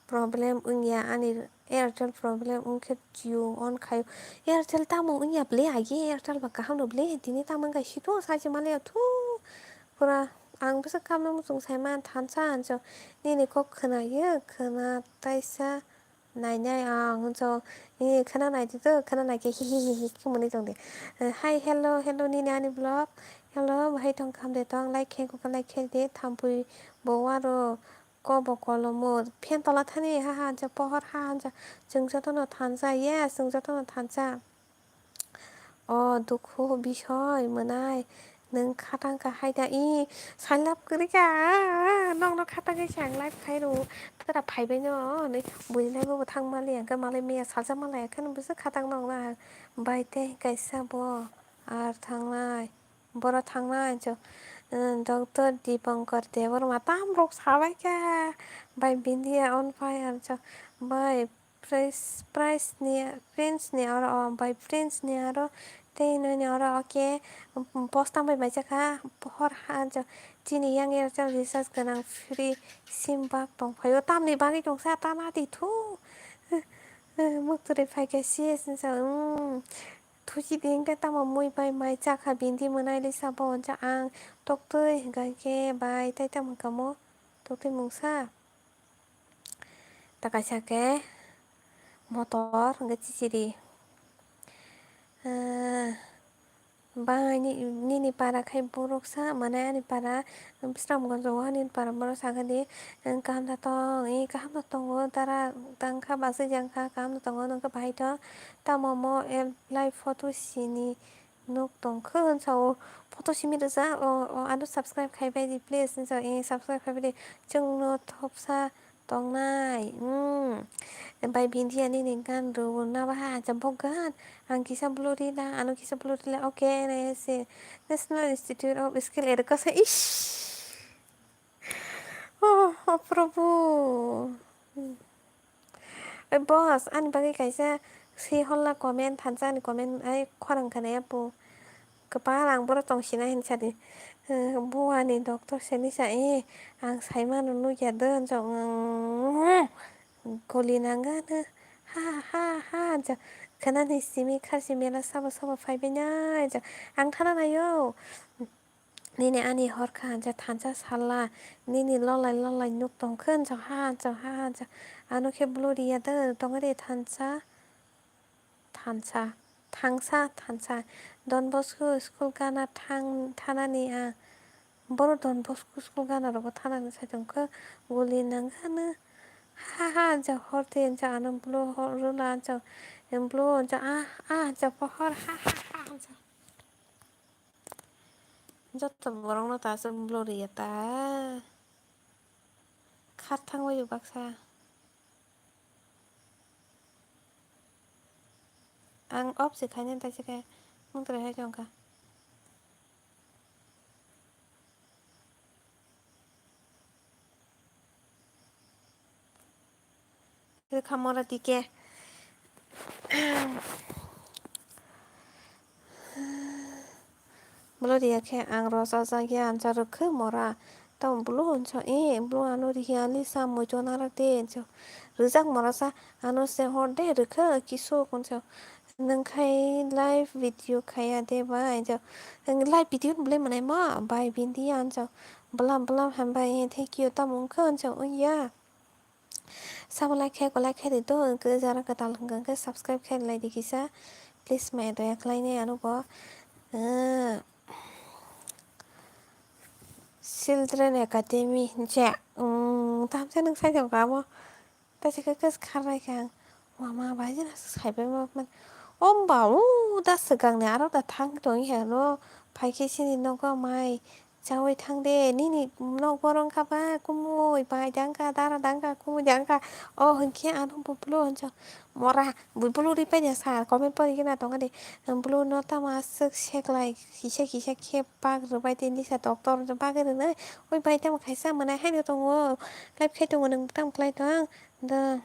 problem wngya ani Airtel problem wngkhe Jio on khaio. Airtel tamo wngya ble agi Airtel ba kaham no ble tini tamo wngkha situ sachi maliya thu pura. Ang bwswk kamo muchung saima thansa hinso nini kok khwnayo khwna taisa nainai ang hinso nini khwna naidi do khwna naikhe hihihihi khe mwnwi tongdi. Hai hello hello nini ani vlog hello bahai tongkha hamde tong like khe kokha like khe di thampui bo waro kobo kolomo phen tola thani haha hinso pohor haha hinso chwng jotono thansa yes chwng jotono thansa. O dukhu bisoi mwnai nwng khatang kha hai da i sailap kwrwi kha nokno khatang khe se ang live khai rw tara phaibai no hinwi buini live o bo thang mali ang khe malai maya salsa malai khe bwswk khatang nokna bai tei kaisa bo ar thangnai boro thangnai hinso doctor Dipankar Debbarma tam rok sabai kha bai Bindia on fire hinso bai. Prince ni Prince ni aro o bai Prince ni aro Tei nini oro oke, um, post tang bai maisa kha, pohor ha, jo, chini yang ya recharge gwnang free sim bak tong phaio, tamni bagwi tongsa tana di thu. Muktwrwi phaikha C S ni sa, um, thuchi di hwnkhe tamo mui bai mai chakha bindi mwnai lisa bo hwnsa ang toktwi hwnkha khe bai tai tamo hwnkha mo toktwi mungsa. Ta kaisa khe motor hwnkhe chichiri. Ah, Ba ni-, nini para khai borok sa, mane ani para, Bisramganj o ani para borok sakha di, "Kaham da tong, e kaham da tongo, dara tangkha, bachai jangkha, kaham da tongo, nwng khe bahai tong." Tamo mo live photo sini nuk tong khe, hwn sa o, photo simi rwsa, o, o, ano subscribe khai bai di, please, hwn sa o, e, subscribe khai bai di, chwngno thopsa tongnai. Hmm. Bai Bindia nini gan rwna baha, acha bo gan. Ang kisa blue rila, ano kisa blue rila. Okay, nai se National Institute of Skill Education. Ish. Oh, oh, Prabhu. Hmm. Eh, boss, ani bagwi kaisa si holla comment, thansa ani comment ai khorang khana ya po. Kwpal ang bohrok tong sinai hinwi sadi. Eh, buani doctor se nisa, eh, ang saimano nukya de, hwnjak, mm, goli nangano, ha, ha, ha, hwnjak. Khwnani simi kharchi mela sabo, sabo phaibainai, hwnjak. Ang thana naio. Nini ani hor kha, hwnjak, thansa salla. Nini lolai, lolai nuk tong khe, hwnjak, ha, hwnjak, ha, hwnjak. Ano khe blue riya de, tongre thansa. Thansa, thangsa, thansa. Don Bosco school gana thang-, thanani ang. Boro Don Bosco school gana rogo thanani saichung khe guli nangano. Ha, ha, hwnjak horti hwnjak ano blue hor rwla hwnjak. Blue hwnjak, ah, ah, hwnjak pohor, ha, ha, ha, hwnjak. Joto borokno ta aswk blue riya ta. Khar thangwi baksa. Ang off se khainani taisa khe mungtwrwi hai tongkha. Khamora tike. Bolo riya khe ang rosa jakya ancha rwkhe mora. Tamo bolo hwnsa, eh, bolo ano riya ani sa muitu narak de, hwnsa. Rijak mora sa ano se hor de rwkhe kisu hwnsa. Nwng khai live video khaya de bai, hwnsa. Live video belai manai ma bai bindi hwnsa. Bwlam bwlam hambai, eh, thank you tamo wngkha hwnsa, oh ya. Sabo like khe, ko like khe di do, hwnkhe jara kwtal hwnkha hwnkhe subscribe khe lai di kisa. Please, mai doya khlai nai ano bo. Ah, Children Academy je, um, tamo se nwng sai tong kha amo. Taisa khe khe kharnai khe ang. Mama bai jena sai pai ma man. O ba, o da swkang ni aro da thang tong ya no. Phai khe chini nogo mai. Chaui thang de, nini nok borok wngkha ba kumui bai da wngkha, dara da wngkha, kumui da wngkha. O hwnkhe ano bo blue hwnjak. Mora, bo blue ri paina sa, comment pori gana tongo de. Blue no tamo aswk seklai, kisa kisa khe bak rwbai tei nisa doctor bagwi rwnai. Oi bai tamo kaisa mwnai haino tongo, live khai tongo, nwng tamo khlai tong? Da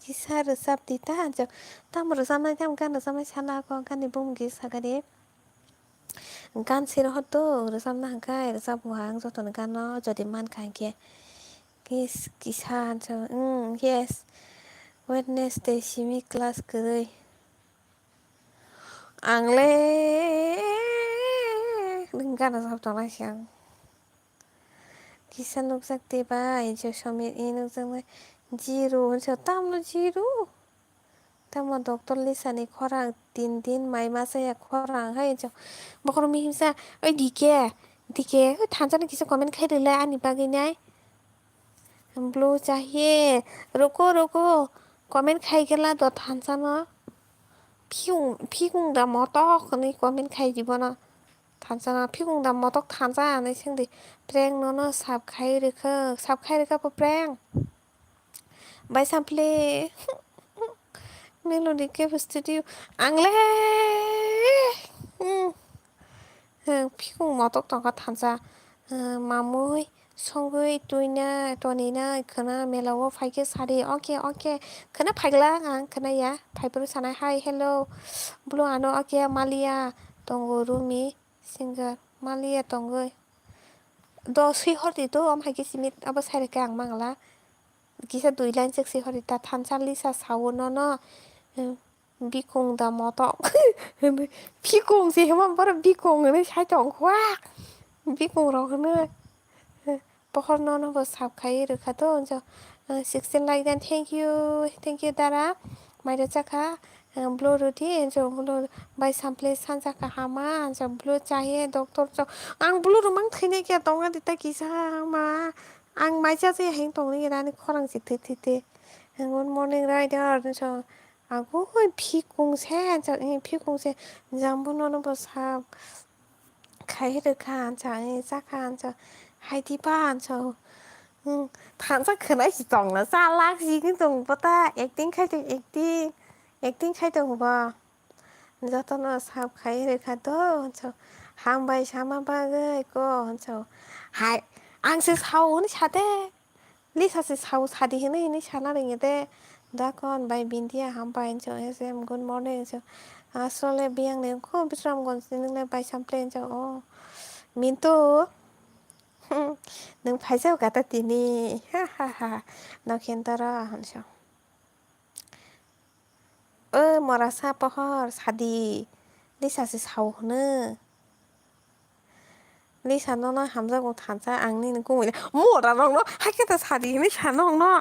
kisa rwchap di ta hwnjak. Tamo rwchapnai, tamo gan rwchapnai sana kok, gan ni bumung kisa sakha de. Gan sero hoto rwchapna hwnkhe rwchapbo ang jotoni gano jodi mankha hinkhe. Kis-, kisa hwnsa, mm, yes. Wednesday simi class kwrwi. Ang le nwng gana rwchap tongnai se ang. Kisa nukjak de bai, je Somir, e nukjaknai zero hwnsa, tamno zero? Tamo doctor Lisa ni khorang tin din mai ma chaya khorang hai hwnsa. Bokhorok mihimsa, oi D K, D K, oi thansa no kisa comment khai rwle ani bagwi nai. Blue chahiye, ruko, ruko, comment khai khe la do thansa no. Phikung, phikung da motok hwnwi comment khai di bono. Thansa no phikung da motok thansa hinwi swngdi. Prank nono sab khai rwkha, sab khai rwkha bo prank. Bai sample. Melody K F Studio. Ang le. Hmm. Hmm, phikung motok tongkha thansa. Hmm, mamui. Songwi tuina tonina khwna mela o phaikhe sadi, okay, okay. Khwna phaikla ang khwna ya, phaiphuru sanai, hi, hello. Bolo ano, okay, maliya. tongo Rumi singer maliya tongwi. Do swi hordi do, omo hai khe simi abo sai rwkhe ang mangla. Kisa dui line chek swi hordi ta thansa Lisa sawo nono, hmm, bikung da motok. Bikung se hima borok bikung hinwi sai tong kha. Bikung rok hinwi. Pohor nono bo sap khai rwkha to, hwnjak, ah, sixteen like dan, thank you, thank you dara, mairo chakha, ah, blo rwdi, hwnjak blo bai sample sanjak kahama, hwnjak blo chahiya doctor chok, ang blo rwmang thwinai khe tonga dita kisa ma, ang mai cha cha heng tongni ani khorang si thwi thwi thwi, good morning rider, hwnjak, agoi phikung se, hwnjak, eh, phikung se, jang bo nono bo sap. Khai rwkha ansa, eh, chakha ansa, hai diba ansa, hmm, thansa khwnai si tongna chalak si khe tong bo ta, acting khai tong, acting, acting khai tong bo. Jotono sap khai rwkha to, ansa, hambai sama bagwi ko, ansa, hai, ang se sao hwnwi sade. Lisa se sao sadi hinwi hinwi sana ringya de. Dakon bai Bindia hambai hinso S M good morning hinso. Asole biyang ni kho Bisramganj ni nungle bai sample hinso. O Mintu. Nung phaisa kata tini. Ha ha ha. Nokhentara hinso. O morasa pohor sadi. Lisa se sao hwno. Lisa nono hamjakgo thansa ang nini kumui mora rokno hakhe ta sadi hinwi sano hwno.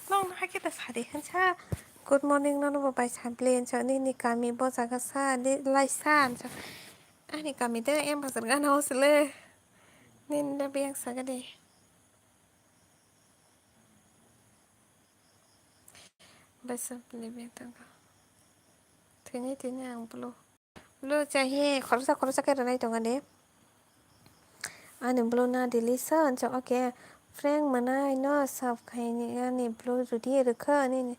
Nokno hakhe ta sadi hinsa. Good morning nono bo bai sample hinsa nini kami bo jaga sa laisa hinsa. Ani kami de M bazar gana o sele. Nini de biyang saga de. Bai sample biyang tangka. Thini thini ang bolo. Blo chahi khoroksa khoroksa khe rwnai tongo de. Ani blo na dili sa ancha, okay. Prank mwnai no sap khaini ani blo rwdi rwkha ani.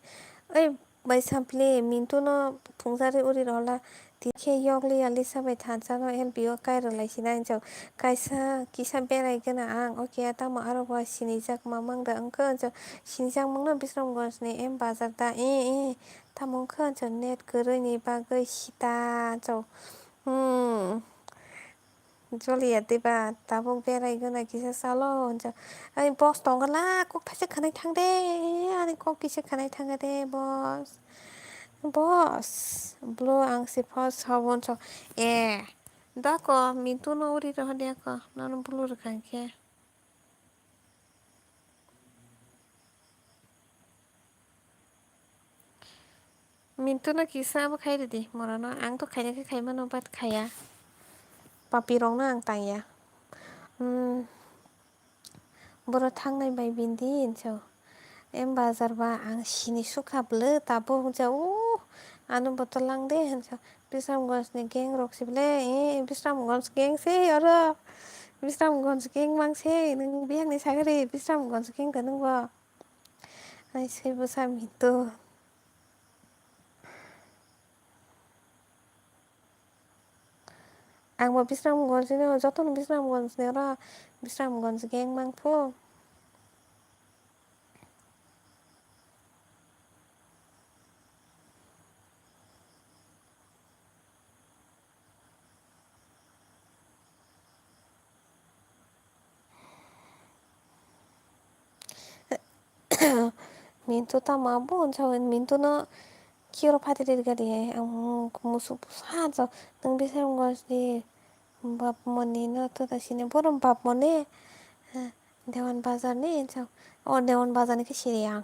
Oi bai sample Mintu no phungjari uri rola. Tikhe yokli ali sabai thansa no L B o kai rwlai sina ancha. Kaisa kisa berai gana ang, okay, tamo aro bo sinijak mamang da wngkha ancha. Sinijak mangno Bisramganj ni M bazar da, eh, eh. Tamo wngkha ancha net kwrwi ni bagwi sita ancha. Hmm. Joliya diba tabuk berai gana kisa salo hinsa. Ai boss tongla kok thaisa khanai thang de. Ani kok kisa khanai thang de boss. Boss. Blo ang si first sabon so. Eh. Dako Mintu no uri rohor de ko. Nono blo rwkha khe. Mintu no kisa abo khai rwdi, mora no ang to khaina khe khai mano, but khaya. Papi rok no ang tangya. Hmm. Boro thangnai bai bindi hinso. M bazar ba ang sini sukha bwle tabuk hinsa, uh, ano bo to lang de hinsa. Bisramganj ni gang rok si bwle, eh, Bisramganj gang se oro. Bisramganj gang mang se, nwng biyang ni sagari Bisramganj gang da nwng bo. Ai, se bwsa Mintu. Ang bo Bisramganj ni, jotono Bisramganj ni oro, Bisramganj gang mang phu. Mintu tamo abo hinsa, Mintu no kiro phatri rwgadi, ang musuk bwsa, nwng Bisramganj ni bap mani no to da sini, borom bap mani, eh, Dewan Bazar ni hinsa, o Dewan Bazar ni khe sini ang,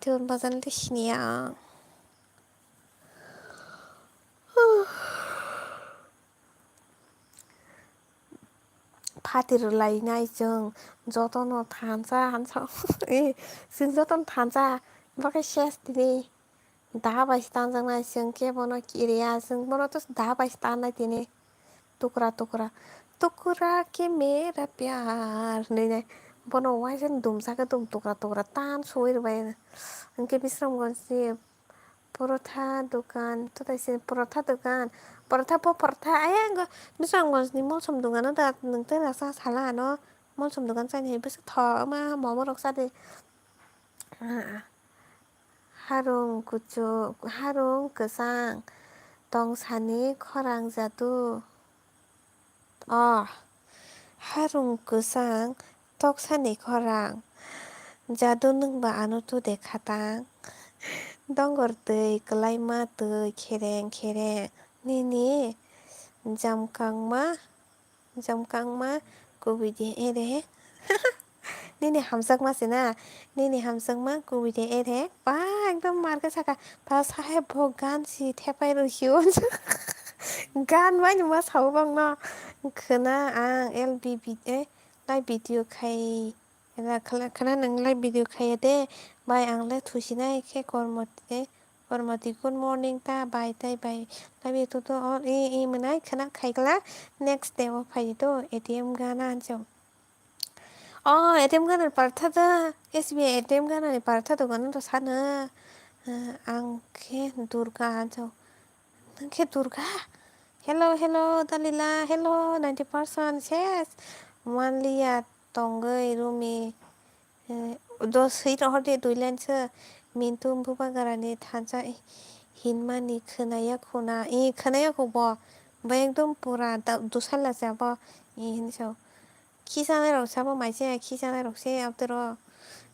Dewan Bazar ni khe sini ang. Phatri rwlainai chwng jotono thansa hinsa. Eh, chwng jotono thansa, bakhe ses tini. Da bai se tanjaknai chwng khe bono kiriya, chwng bono to da bai se tannai tini. Tukra tukra. Tukra ke mera pyar hinwi nai. Bono uaisa dumsa khe dum tukra tukra tan suwi rwbai. Hinkhe Bisramganj ni Porotha dokan, to taise porotha dokan. Porotha po porotha, ayang go. Bisramganj ni Molsom dokan o da, nwng tei rasa sala ano. Molsom dokan chani hai bwswk tho, ma momo rok sa de. Ah, harung kuchuk, harung kwchang. Tongsani khorang jadu. Oh, harung kwchang toksani khorang. Jadu nwngba ano tu dekha tang. Dongor twi kwlaima twi khereng khereng. Nini jamkangma, jamkangma kubui de ere. Nini hamjakma se na, nini hamjakma kubui de ere. Ba ekdom marke saka. Ba sahe bo gan si thepai rw sio. Gan bai numa sao bang no. Khwna ang L B B, eh, live video khai. Khwna, khwna nwng live video khaiya de. Bai ang le thusinai khe kormo, eh, Kormoti, good morning ta bai tai bai. Live video to on, eh, eh, mwnai khwna khaikla. Next day o phai to A T M gana anchong. Oh, A T M gana partha da. S B I A T M gana ni partha to gana to sana. Eh, ang khe Durga anchong. Nwng khe Durga? Hello, hello, Dalila. Hello, ninety percent ses. Manliya tongwi Rumi. Eh, do swi rohor de dui line se. Mintu bubagrani thansa hinmani khwnaya khuna. Eh, khwnaya kho bo. Bo ekdom pura da-, dusala se abo. Eh, hinwi sao. Khichanairok sabo mai se, khichanairok se abdoro.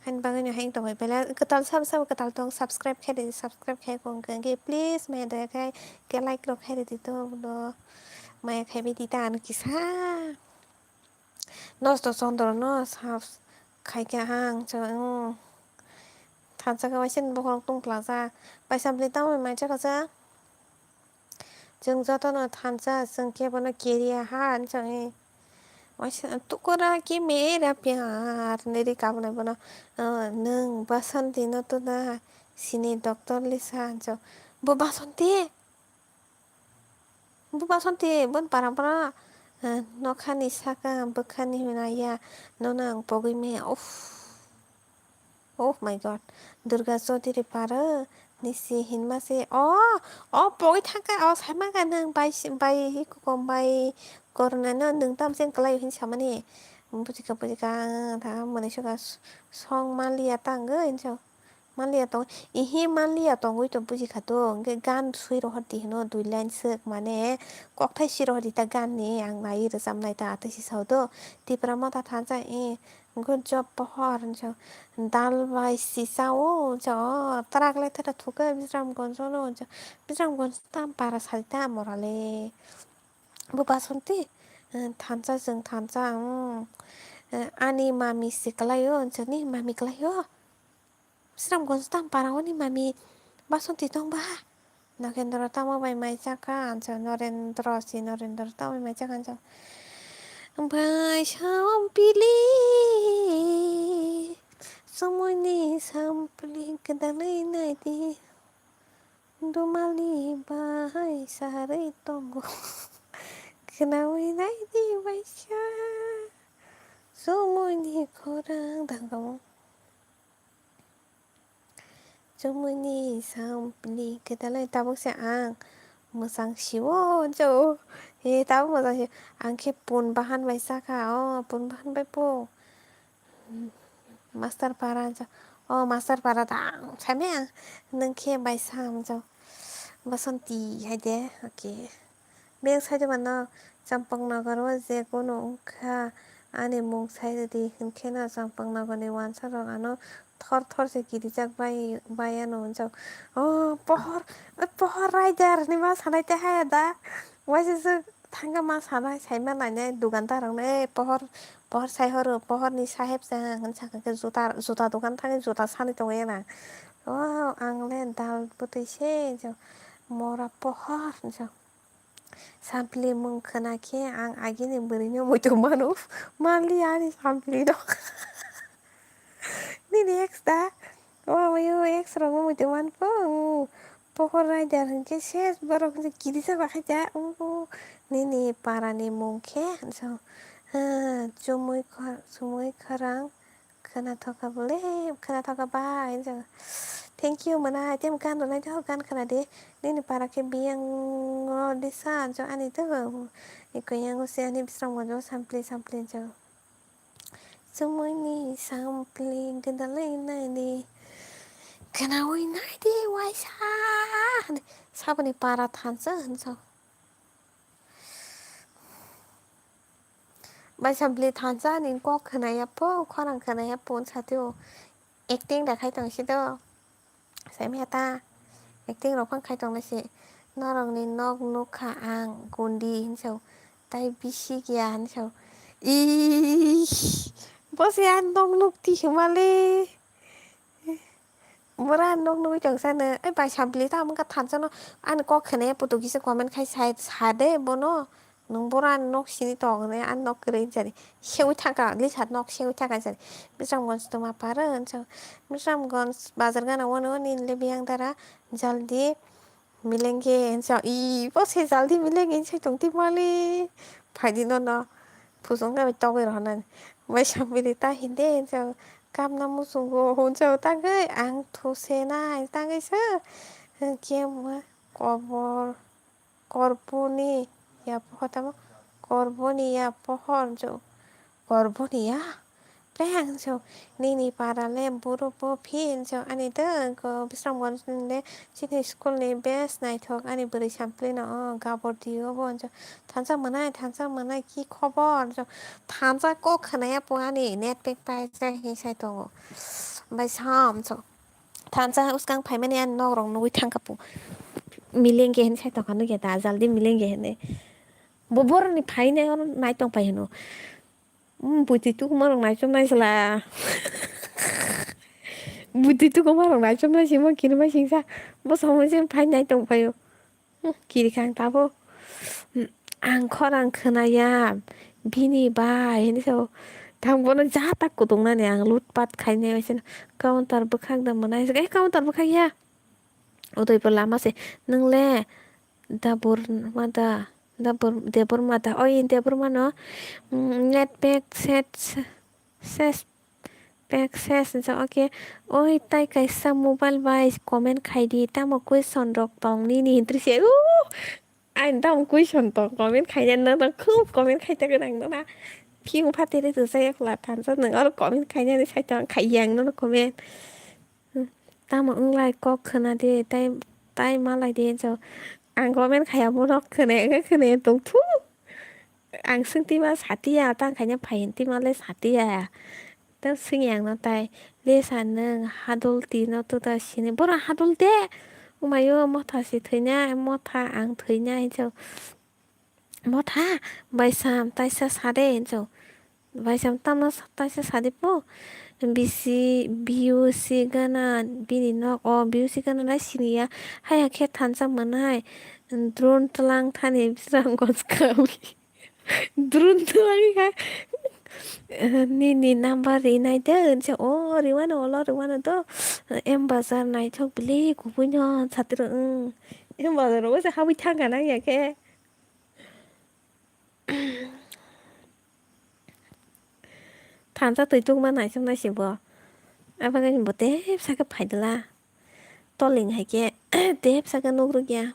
Haini bagwino hai wngtongwi belai kwtal sabo sabo kwtal tong, subscribe khe di, subscribe khe kong khe please, maya daya khai khe like rok khai ridi to ulo. Maya khai bidi ta ano kisa. Nosto chondro no subs khai khe ang cha, mm. Thansa khe waisa ni bokhorok tong phlajak. Paisa bwlwi tamo mai cha kha cha. Chwng jotono thansa, chwng khe bono kiriya ha, hinwi chwng, eh, waisa, "Tukura ki mera pyar," hinwi ri kabnai bono, eh, "Nwng Basanti no tuna sini doctor lisa," hinwi chwng. Bo Basanti? Bo Basanti, bon para para, eh, nokhani saka, bwkhani hwnaya, nono ang pogwi maya, uff. Oh my God, Durga Chaudhary para nisi hinma se. Oh, oh, pogwi thangkha, oh, saima kha nwng bai, bai, hi kukom bai, korna no nwng tam se kwlai hin samani. Bujikha, bujikha, ang tha mwnai soka song manliya tang, hinwi sao. Manliya tong, ihi manliya tongwi to bujikha to, hwnkhe gan swi rohor di hino, dui line swk mane, kokthai swi rohor di ta gan ni, ang naiwi rwchapnai ta, atwi si sao to. Tipra motha thansa, eh, Good job, pohor, hinwi sao. Dal bai sisa o, hinwi sao. Tarak le thara thuke Bisramganj no, hinwi sao. Bisramganj tam para sari ta morale. Bo Basanti, eh, thansa chwng thansa, mm. Eh, ani mami se kwlai o, hinwi sao ni mami kwlai o. Bisramganj tam para o ni mami Basanti tong ba? Nagendra tamo bai mai chakha, hinwi sao. Norendra si Norendra tamo bai mai chakha, hinwi sao. Bai sampili, chumui ni sampili gwdalwi nai di. Dumali bai sarwi tongo. Khwnawi nai di bai sa. Chumui ni khorang dangamo. Chumui ni sampili gwdalwi tabuk se ang mwchang sio, hinwi sao. He, tabuk mwchang sio. Ang khe pun bahan bai chakha. O, pun bahan bai po. Master para, hinwi sao. O, master para da, ang saimai ang. Nwng khe bai sa, hinwi sao. Basanti hai de. Okay. Beng side mano Champaknagar o je kunu wngkha ani mung sai rwdi hinkhe no Champaknagar ni wansa rok ano thor thor se kirijak bai, bai ano hinwi sao. Oh, pohor, pohor rider ni ma sanai te haya da. Waisa se thangkhe ma sanai, saima nainai dukandar rok no, "Eh, pohor, pohor sai horo, pohor ni saheb se," hinwi sakha khe juta, juta dokan thangwi juta sanwi tongwi na. Oh, ang le dal bwtwi se, hinwi sao. Mora pohor, hinwi sao. Sampli mung khwna khe ang agini bwrwino muitu mano. Manliya ani sampli no. Nini ex da? O, o ex rokno muitu man po. Pohor rider hinkhe ses borok hinkhe kirijak bahaikha. O, nini parani mung khe, hinwi sao. Ha, chumui khor-, chumui khorang. Khwnathokha bole, khwnathokha bai, hinwi sao. Thank you, mwnai, tei gan rwnai tei gan khwna di. Nini para khe biyang o disa, jo ani to. Eko yang o se ani Bisramganj o sampli, sampli, jo. Chumui ni sampli gwdalwi nai di. Khwnaui naidi waisa, hwnwi saboni para thansa hwnsa. Bai sampli thansa ni kok khwnaya po, khorang khwnaya po hwnsa tio. Acting da khai tong si do. Saimaya ta. Acting rok phang khai tong nai si. Norok ni nok nukha ang gundi hwnsa. Tai bisik ya hwnsa. Ih, bo se ang nok nuk ti hwnmale. Bora nok nugui tong sano, ai bai sampli ta mungka thansa no, ani kok khene putu kisa comment khai sai sa de bono, nung bora ani nok sini tong ne, ani nok kwrwi jani, sewi thangka, Lisa nok sewi thangka jani, Bisramganj tuma paro, hwnsa, Bisramganj bazar gana wano, nini le biyang dara, jaldi, Milenge hwnsa, i, bo se jaldi milenge hwnsa tong ti mali. Phaidi nono, phusung khe togwi rohornani. Bai sampili ta hinde hwnsa, kapna muchungo hwnsa tangwi ang thuse nai tangwi se. Hwnkhe mo kobor, korboni ya pohor tamo, korboni ya pohor hwnsa, korboni ya. Tei ang hwnsa, nini para le buro bo phi hwnsa, ani dwng ko Bisramganj le chini school ni best naithok ani bwrwi sampli no o gabor di o bo hwnsa, thansa mwnai, thansa mwnai ki khobor hwnsa, thansa kok khwnaya po ani net pack paijak hi sai tongo. Bai sam hwnsa, thansa uskang phaimani ani nok rok nugui thangkha po. Milenge hwnwi sai tongkha nukya da, jaldi milenge hwnwi. Bo boroni phainai oro nai tongpai hwno. Hmm, buti tukuma rok naichomnai sla. Buti tukuma rok naichomnai simo kirima singsa. Bo samung chen phai nai tong phaio. Hmm, kiri kang tabo. Hmm, ang khorang khwnaya. Bini bai hini sao. Tang bono ja tak kutung nani ang lutpat khainai bai seno. Counter bwkhak da mwnai. Eh, counter bwkhak ya. Udaipur lama se. Nung le Dabur mada, dabur, debur mada, oi debur mano, mm, net pack set, ses, pack ses, hwnsa, okay. Oi, tai kaisa mobile bai comment khai di, tamo question rok tong nini hintri se, uh, ani tamo question tong comment khai di, no, no, khub comment khai ta gwnang, no, na. Phiyung phatiri rwjak yakla thansa, nang oro comment khai nani sai tong, khai yang, no, no, comment. Tamo wnglai kok khwna di, tai, tai malai di, hwnsa. Ang comment khaya, bono khwna, khwna tong thu. Ang swng tima satiya, tang khaina phai tima le satiya. Tang swngya ang no tai, le sa nwng hadol tino to da sini. Bora hadol de. Umayo motha si thwina, motha ang thwina, hwnsa. Motha, bai sam taisa sade, hwnsa. Bai sam tamo sa-, taisa sade po. Bisi, B U C gana, bini nok o, B U C gana lai siniya. Haya khe thansa mwnai. Drone tlang thani Bisramganj kami. Drone tlang kha. Nini number rinai de, hwnsa. O, riwano, olo riwano do. M Bazar naithok bili, kubui no, satiro, mm. M Bazar o se habwi thangka nang ya khe. Thansa twi tukma naisuk naisik bo. Aboni bo tep saka phaidala. Toling hai khe tep saka nukrukya.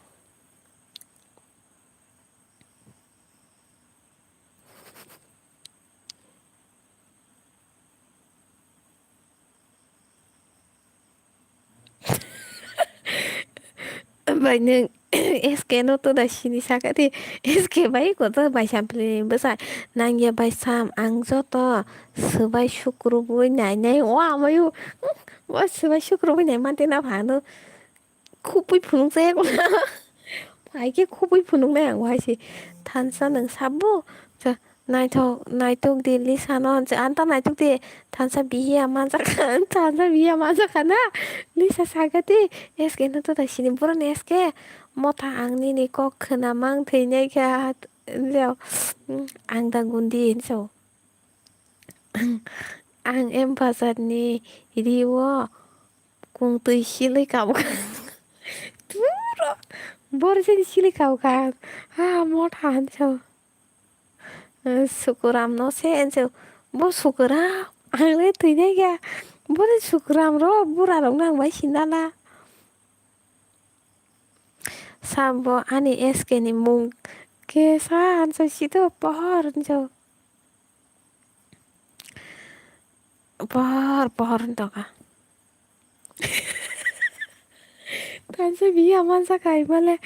Bai nwng S K no to da sini saka di, S K bai koto bai sampli bwsa nangya bai sam ang joto swbai sukrubui nai nai o amayu, o swbai sukrubui nai mante na phano khubui phunuk jaya ko. Pai khe khubui phunuk nai ang wahai se thansa nwng sabo. Naithok, naitok di Lisa no, ang ta naitok di, thansa bihiya manjakha, thansa bihiya manjakha na, Lisa saka di, S K no to da sini, borok ni S K, motha ang nini kok khwna mang thwinai kha, ang da gundi hinso. Ang M Bazar ni ri o kung twi silwi kabkha. Pura borjani silwi kabkha. Ha, motha hinso. Sukuram no se, ense bo Sukuram, ang le twi nai kha. Bo ni Sukuram ro, bura rok no ang bai sinala. Sabo ani S K ni mung khe sa, ense sito pohor, ense pohor, pohor wng tongkha. Kaisa biya mansa kaimale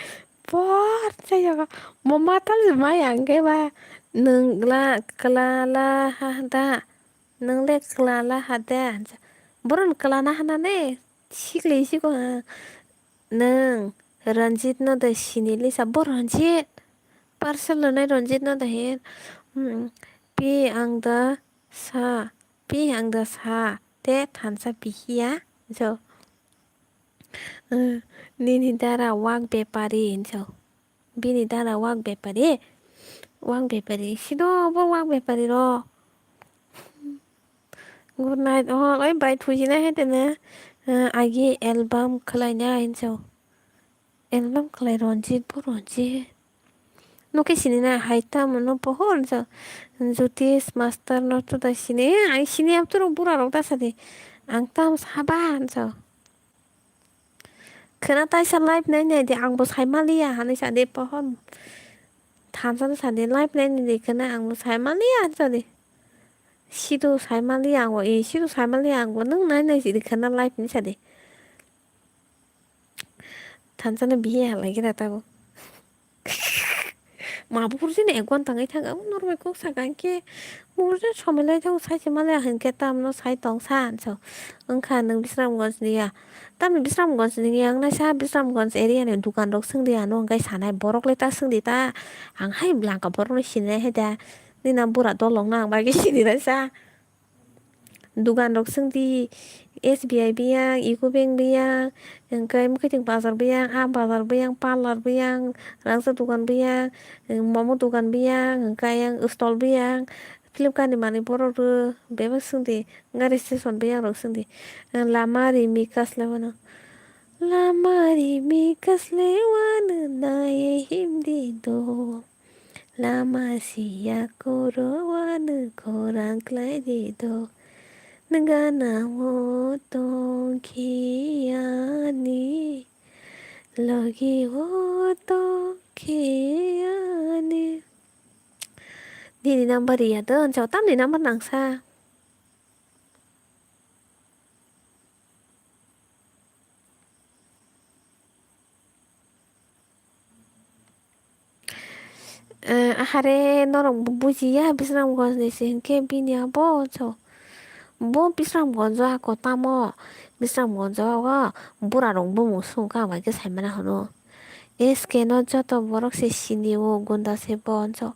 por chayago. Mo matal mai angke ba nwng la kla la ha da. Nwng le kla la ha da. Boron kla na hana ne sikle siko ha. Nwng Ranjit no de sini lisa bo Ranjit. Parcel lo nai Ranjit no de hin. Hmm. Pi ang da sa. Pi ang da sa. Te thansa pihiya. So. Eh, nini dara wak bepari hinso. Bini dara wak bepari. Wak bepari. Sido bo wak bepari ro. Good night. Oh, oi bai thuji na he tene. Eh, agi album khlai na hinso. Album khlai Ranjit bo Ranjit. Noke sini na hai tamo no pohor hinso. Jyotish master no to da sini. Ai sini am turo bura rok da sadi. Ang tam saba hinso. Khwna taisa live nai nai di, ang bo sai maliya hinwi sa di pohor. Thansa no sa di live nai nai di khwna ang bo sai maliya hinwi sa di. Sido sai maliya ang bo, eh, sido sai maliya ang bo, nwng nai nai si di khwna live hinwi sa di. Thansa no bihi halai khe da tabo. Ma bukur jini ek ghonta wngwi thang, ang norok bai kok saka hinkhe bukur jini somoi lai thango, sai se maliya hinkhe tamno sai tong sa hinso. Wngkha nwng Bisramganj ni ya. Tamni Bisramganj ni ya wngnai sa, Bisramganj area ni dukan rok swngdi ano, hwnkhe sanai borok le ta swngdi ta. Ang hai langka borok no sinai hai da. Nini bura dolong no ang bai khe sinina sa. Dugan rok swngdi, S B I biyang, Eco Bank biyang, hwnkhe mwkhwtwng bazar biyang, ah bazar biyang, parlour biyang, rangchak dugan biyang, momo dugan biyang, hwnkhe ayang stall biyang, Flipkart ni manwi borok rw, bebak swngdi, gari station biyang rok swngdi, lama rimi kasle mano, lama rimi kasle wano nai himdi do. Lama siya koro wano khorang khlai di do. Gana o tong khe ani, logi o tong khe ani. Nini number ya do, hinso tamni number nangsa. Eh, ahare norok bo bujiya, Bisramganj ni se hinkhe bini abo so. Bo Bisramganj o ako tamo, Bisramganj o bura rok bumung sung kha bai khe sai mano hwno. S K no joto borok se sini o, gunda se bo so.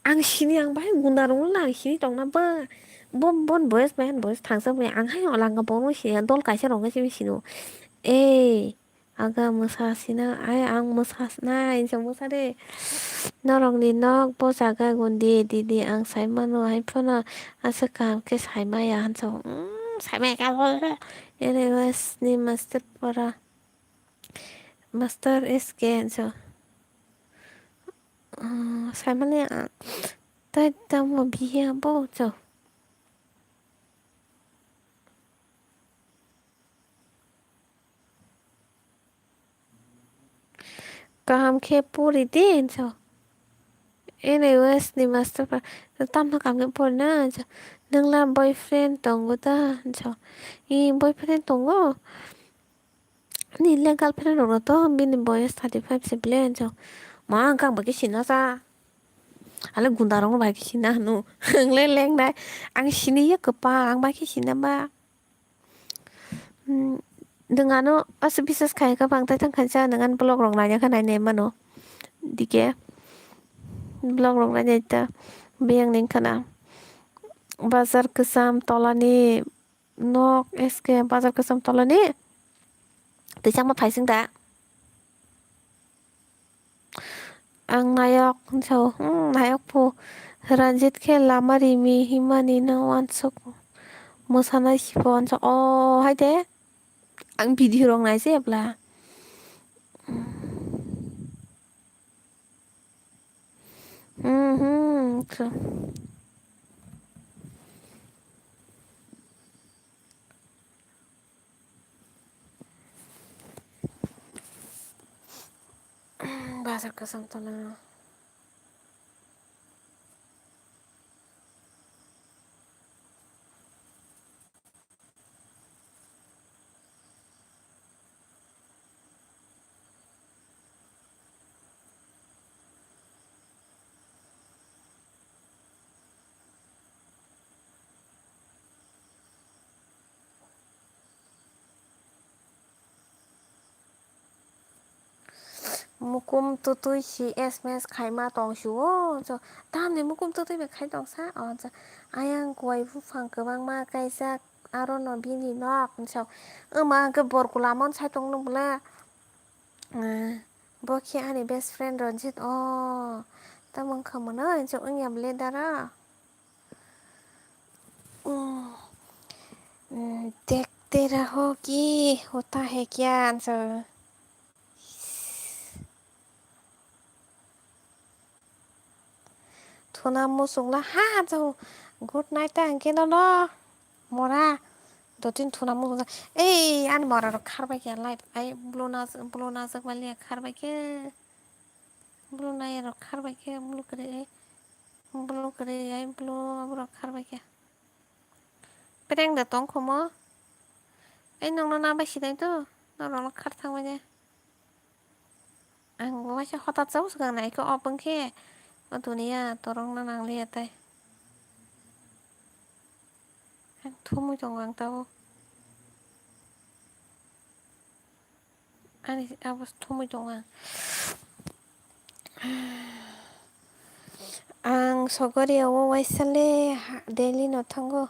Ang sini, ang bahai gunda rok no lang sini tong na ba. Bo, bon boyes bai, boyes thangsa bai, ang hai langka borok no sini, dol kaisa rok no sini sino. Ei. Aga mwsa sina, ai ang mwsa sinai, hinsa mwsa de. Norokni nok bo jaga gundi, didi ang sai mano, hai phano aswk kaham khe sai maya hinso. Umm, sai maya kha bo. Ere wes ni master pora. Master S K hinso. Umm, sai mani ang. Tai tamo biya bo so. Kaham khe pori di hinso. Ene wes ni master pa tamno kaham khe pori na hinso. Nwng la boyfriend tongo da hinso. I boyfriend tongo. Ni le girlfriend rok to bini boyes thirty five se ble hinso. Ma ang kang bai khe sina sa. Ale gunda rok bai khe sina hwno. Ang le lengnai. Ang sini ya kwpal ang bai khe sina ba. Hmm, nwng ano aswk biswas khai kha bang tai thang khaisa nwng ani vlog rok naina kha nainai mano. Dike vlog rok nainai ta biyang ning khana. Bazar kwcham tolani nok S K bazar kwcham tolani twi changma phaising da. Ang nayok, hinso, hmm, nayok phu. Ranjit khe lama rimi himani no uansuk mwsanai sipo hinso. O hai de. Ang video rok nai se ebla. Hmm, hmm, so. Bazar kwcham tola. Mukum twtwi si S M S khaima tong si o. Tamni mukum twtwi bai khai tong sa? O, ayang kuai buphang kwbangma kaijak, aro no bini nok. Wngsa, wngma hwnkhe bor kwlamo sai tong nw bwle. Bo khe ani best friend Ranjit. O, tamo wngkha mwnwi, wngya bwle dara. देखते रहो कि होता है क्या answer. Thuna muchungla ha jao. Good night ta hwnkhe nono. Mora. Dotin thuna muchungla. Ei, ani mora rok kharbai khe live. Ai, blue na, blue najak baliya kharbai khe. Blue nai rok kharbai khe, blue kwrwi ai. Blue kwrwi ai, blue aborok kharbai khe. Prank da tong khomo. Ai, nongno nabai sinai to. Norokno khar thangbai de. Ang bo waisa hotat chao swkang nai khe off wngkhe. O duniya torokno nangliya tai. Ang thumui tongo ang tabuk. Ani abo thumui tongo ang. Ang Sogoria o waisale ha-, Delhi no thango.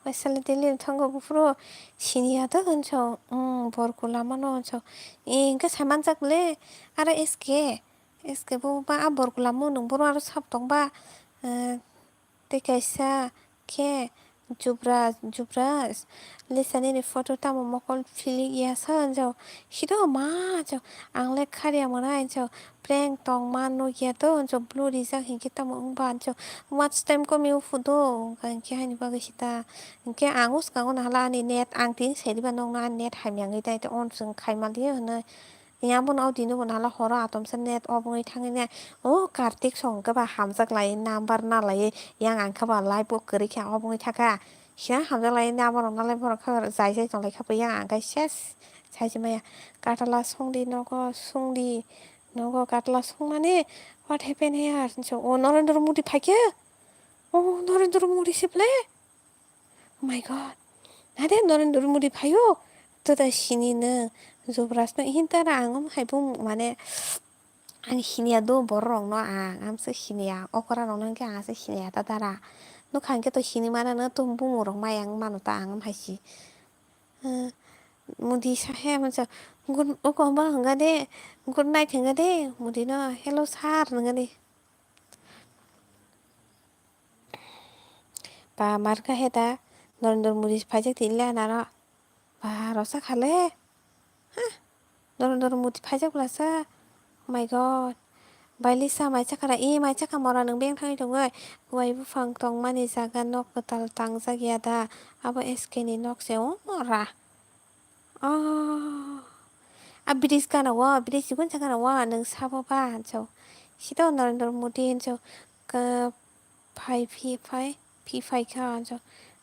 Waisale Delhi no thango buphuru siniya to hwnso, um, bor kwlamano hwnso. E, hwnkhe sai manjak le, aro S K, S K bo ba a bor kwlamo nwng bohrok aro sabo tongba, eh, tei kaisa khe Jubraj, Jubraj, Lisa nini photo tamo mokol philik ya sa hwnjao. Sido ma hwnjao, ang le kharya mwnai hwnjao, prank tongma nukya to hwnjao, blue rijak hinkhe tamo wngba hwnjao. Watch time komi uphudo, hwnkha hinkhe haini bagwi sita. Hinkhe ang o swkango nahala ani net, ang tini sairiba nokno ani net hamya wngwi tai, on swng khaima liya hwnwi. Yang bono o tini bo nala horo atomsa net off wngwi thangwi nai. O Kartik song khe ba hamjak lai number na lai yang ang khe ba live o kwrwi khe off wngwi thaka. Sina hamjak lai number rok nalai borok khe jai jai tong lai kha yang ang khe ses sai se maya. Katala songdi nogo songdi nogo katala songmani what happened here? So o Narendra Modi phaikhe o Narendra Modi se ble. Oh my God. Nade Narendra Modi phaio? Toda sini no Jubraj no hinta ra ang hai bung mane ang siniya do borok rok no ang amsa siniya okra rok no hwnkhe ang asa siniya ta dara. No khangkhe to sini mana no to bumung rok mayang mano ta ang hai si. Eh, Modi sahe amsa good, o komba hwnga de, good night hwnga de, Modi no hello sir hwnga de. Ba marka he da Narendra Modi phaijak tini le anaro. Ba rosa khale. Ha. Narendra Modi phaijak bwlasa. Oh my God. Bailisa mai chakara, i mai chaka mora nwng beng thangwi tongwi. Wai buphang tongmani jaga nok kwtal tangjak ya da. Abo S K ni nok se o mora. Oh. A bridge gana wa, bridge gun chakana wa, nwng sabo ba hwnso. Sito Narendra Modi hwnso. Ka phai phi phai, phi phai kha hwnso.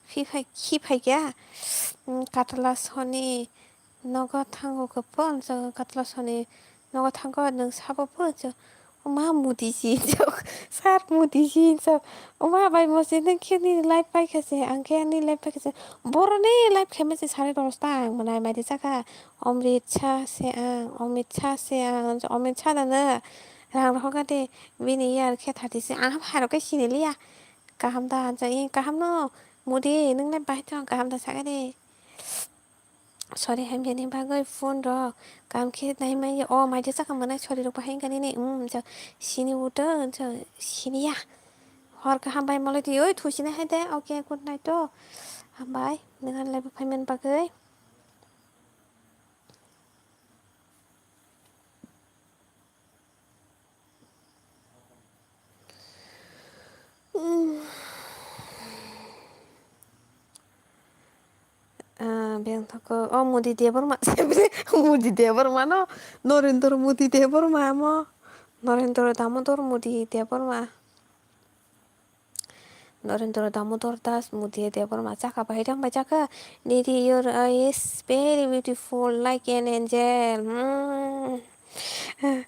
Phi phai, khi phai kha. Mm, katla soni nogo thango khe pon, so katla soni nogo thango nwng sabo pon, so Oma Modi ji hinjak, sir Modi ji hinjak. Oma bai mo se nang khe nini live paikha se, ang khe ani live paikha se. Boroni live khaima se sare dosta ang mwnai mai de chakha. Omrit Shah se ang, Omrit Shah se ang, Omrit Shah dana rang rohoka de bini yar khe thati se. Ang phairok khe siniliya. Kaham da hanja, i kaham no. Modi nung live bai thang kaham da sakha de. Sorry hamyani bagwi phone rok kam khe nai manya. O mai de chakha mwnai sorry rok bahai wngkha nini. Um, ja, sini uto, ja, sini ya. Hor kaham bai malai twi, oi, thusinai hai de. Okay, good night to. Hambai, nang ani live o phaiman bagwi. Ah, beng thoko, o Modi Debbarma, Modi Debbarma no, Narendra Modi Debbarma mo, Narendra Damodar Modi Debbarma. Narendra Damodar Das Modi Debbarma chakha bahai thang bai chakha. Didi, your eye is very beautiful like an angel. Hmm.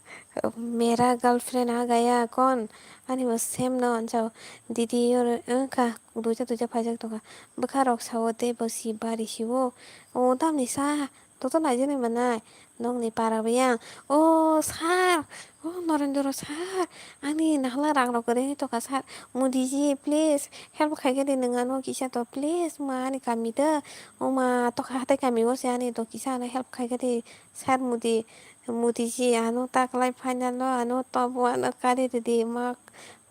Mera girlfriend aa gaya kon? Ani bo same no hwnjao. Didi, your wngkha duija duija phaijak tongkha. Bwkha rok sao tei bo si bari sio. O tamni sa Toto naijaknai manai, nokni para bo yang. O sir, o Norendra sir, ani nahwla rang rok kwrwi tongkha sir. Modi ji, please help khaikhe de, nwng ano kisa to please, ma ani kami de. O ma tokha hatai kami o se ani to kisa ano help khaikhe de, sir Modi, Modi ji ano taklai final o ano top one o kari rwdi ma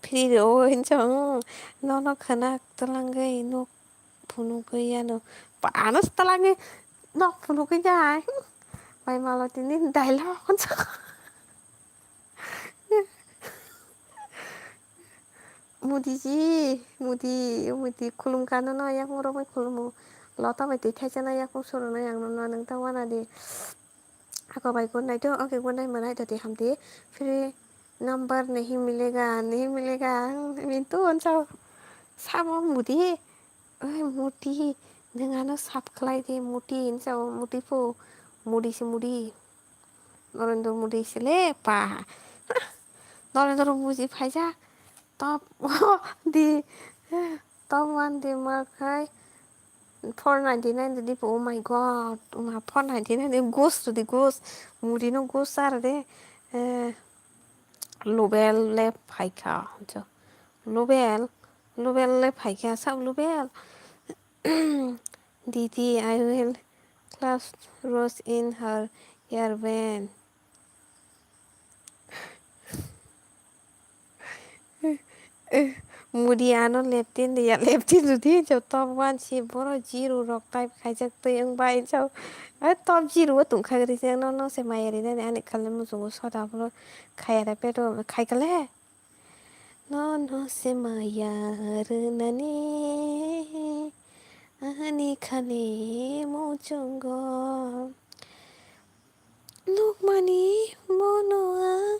free rw o hinwi sa, hmm, nono khwna twlangwi nuk phunugwi ano. Ba, ano se twlangwi nok phunugwi ya. Bai malo tini dialogue hwnsa. Modi ji, Modi, Modi khulumkha nono yakung romwi khulumu. Lota bai twi thaisa no yakung suru no yang nono nwng ta wana di. Ako bai gun nai do, oke gun nai manai do di hamdi. Free number nahi milega, nahi milega. Hmm, mintu hwnsa. Samo Modi. Oi, Modi, nwng ano sap khlai di, Modi, hinwi sa o, Modi pho, Modi se Modi. Narendra Modi se le pa. Narendra Modi phaijak. Top di, top one di ma khai four ninety nine di pho, oh my God, oh my, four ninety nine di ghost di ghost. Modi no ghost sar de. Eh, Lubel le phaikha, jo. Lubel, Lubel le phaikha, sa Lubel. Didi, I will clasp rose in her hairband. Modi ano leptin de ya, leptin rwdi, jo top one si boro zero rok type khaijak twi wng bai, jo. Ai top zero o tongkha gri se, no, no se maya rinani ani khalai muchungo soda phuru khaya da peto khai kale. No, no se maya rinani ani khani muchungo. Nukmani bono ang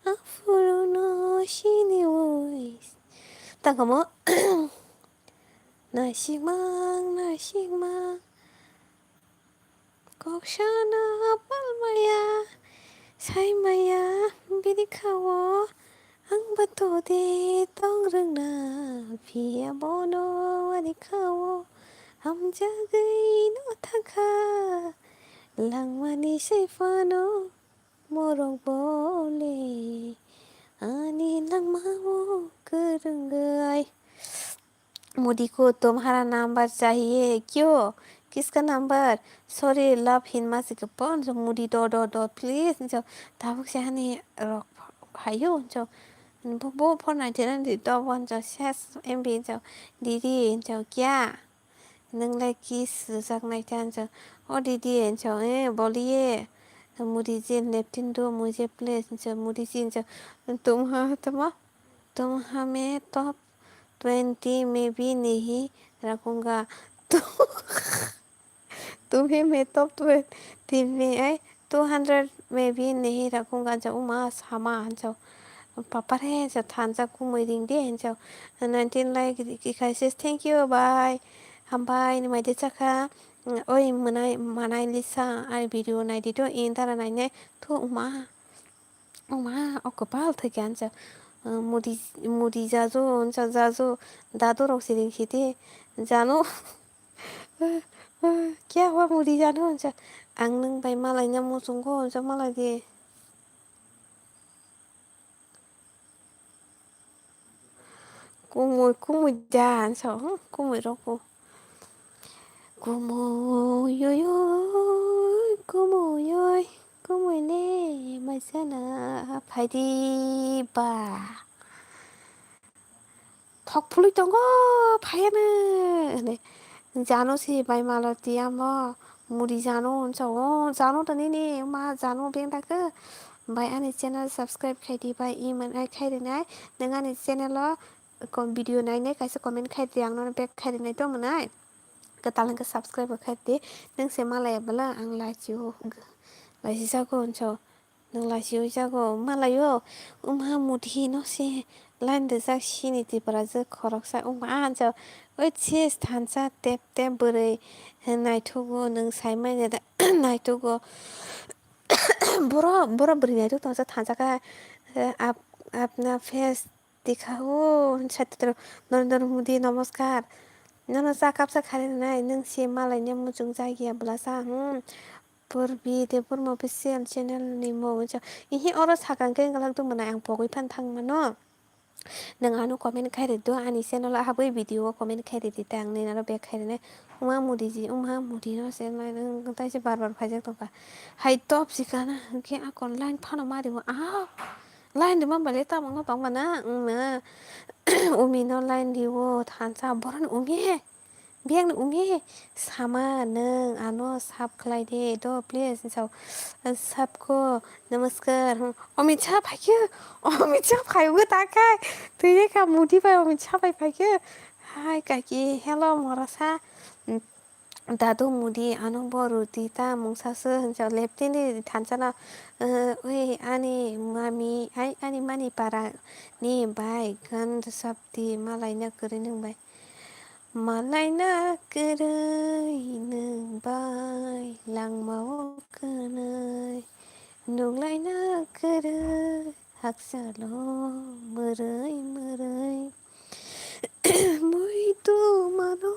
aphuru no siniwi. Tangkamo nasikmang, nasikmang. Kok sana palmaya, saimaya, bini khawo ang ba tode tong rwngna, phiya bono ani khawo hamjagwi no thangkha. Langmani sai phano morok bole ani langmao kwrwngwi. Modi ko tumhara number chahiye kyo? Kiska number? Sorry, love hinma se kwpon jo Modi do do do please jo tabuk se hani rok hayo jo bo bo phone nai thena di do bon jo ses M B jo didi jo kya nwngle kiss rwjak nai ta jo o didi jo eh boliye Modi ji leptin do mujhe please jo Modi ji jo tumha tamo tumha me top twenty में भी नहीं रखूंगा। तो तुम्हें मैं top twenty में, ai, two hundred में भी नहीं रखूंगा, जो uma sama hanjo. Papa re jo thansa kumui ring de hanjo. Nineteen like ki khai ses thank you bye. Hambai ni mai de chakha. Oi manai manai lisa ai video nai di to in tara nai ne to uma. Oma, o kwpal thwikhe ansa, ah, mudi, mudi jajo, ansa jajo, dadu rok siring sidi, jano, kya hua mudi jano, ansa, ang nwng bai malaina muchungo, ansa malai di. Kumui, kumui da, ansa, hmm, kumui rok bo. Kumui, oi, oi, kumui, oi, kumui le, maisana, phaidi ba. Thok phului tongo, phaiya no, hwnwi. Jano si bai malo tiyamo, muri jano, hwnsa, o, jano to nini, ma jano beng dakhe. Bai ani channel subscribe khai di, bai i manai khai rinai, nwng ani channel o, kom video nainai kaisa comment khai di, ang nono back khai rinai tongmwnai. Kwtal hwnkhe subscribe bo khai di. Nwng se malaya bwla ang lachi o, lachi jago hwnsa. Nwng lachi o jago malayo. Wngma muthi no se line rijak sini Tripura je khoroksa wngma ah hwnsa. Oi sis thansa tep tep bwrwi naithugo nwng sai manya da naithugo. Boro, boro bwrwi naithok tongsa thansa kha, eh, ap-, apna face Tikha o, hwnsa totro, Narendra Modi, namaskar. Nono cha kapsa kharwi rwnai, nwng se malaina muchung jagiya bwlasa, hmm. Purbi Debbarma official channel ni mung wngkha. Ihi oro sakang khe wngkha tongmani ang pogwi phan thang mano. Nwng ano comment khai rwdi ani channel o habwi video o comment khai rwdi ta ang nini aro back khai rwnai. Wngma mudi ji wngma mudi no se nai nwng tai se bar bar phaijak tongkha. Hai top sikana hwnkhe akon line phano ma rimo ah line rima bale tamo wngma tongmana wngna umi no line riwo thansa boroni umi he. Biyang ni umi sama nwng ano sap khlai de do please sao sap ko namaskar hmm, Amit Shah phaikhe Amit Shah phaibo ta khai twi kha mudi bai Amit Shah bai phaikhe hai kaki hello morasa hmm, dadu mudi ano bo roti ta mungsa se hinsa leptini thansa na oi ani mami ai ani mani para ni bai gan sap di malaina kwrwi nwng bai. Malaina kwrwi nwng bai langmao kwnwi, nuglaina kwrwi hakchalo mwrwi mwrwi. Muitu mano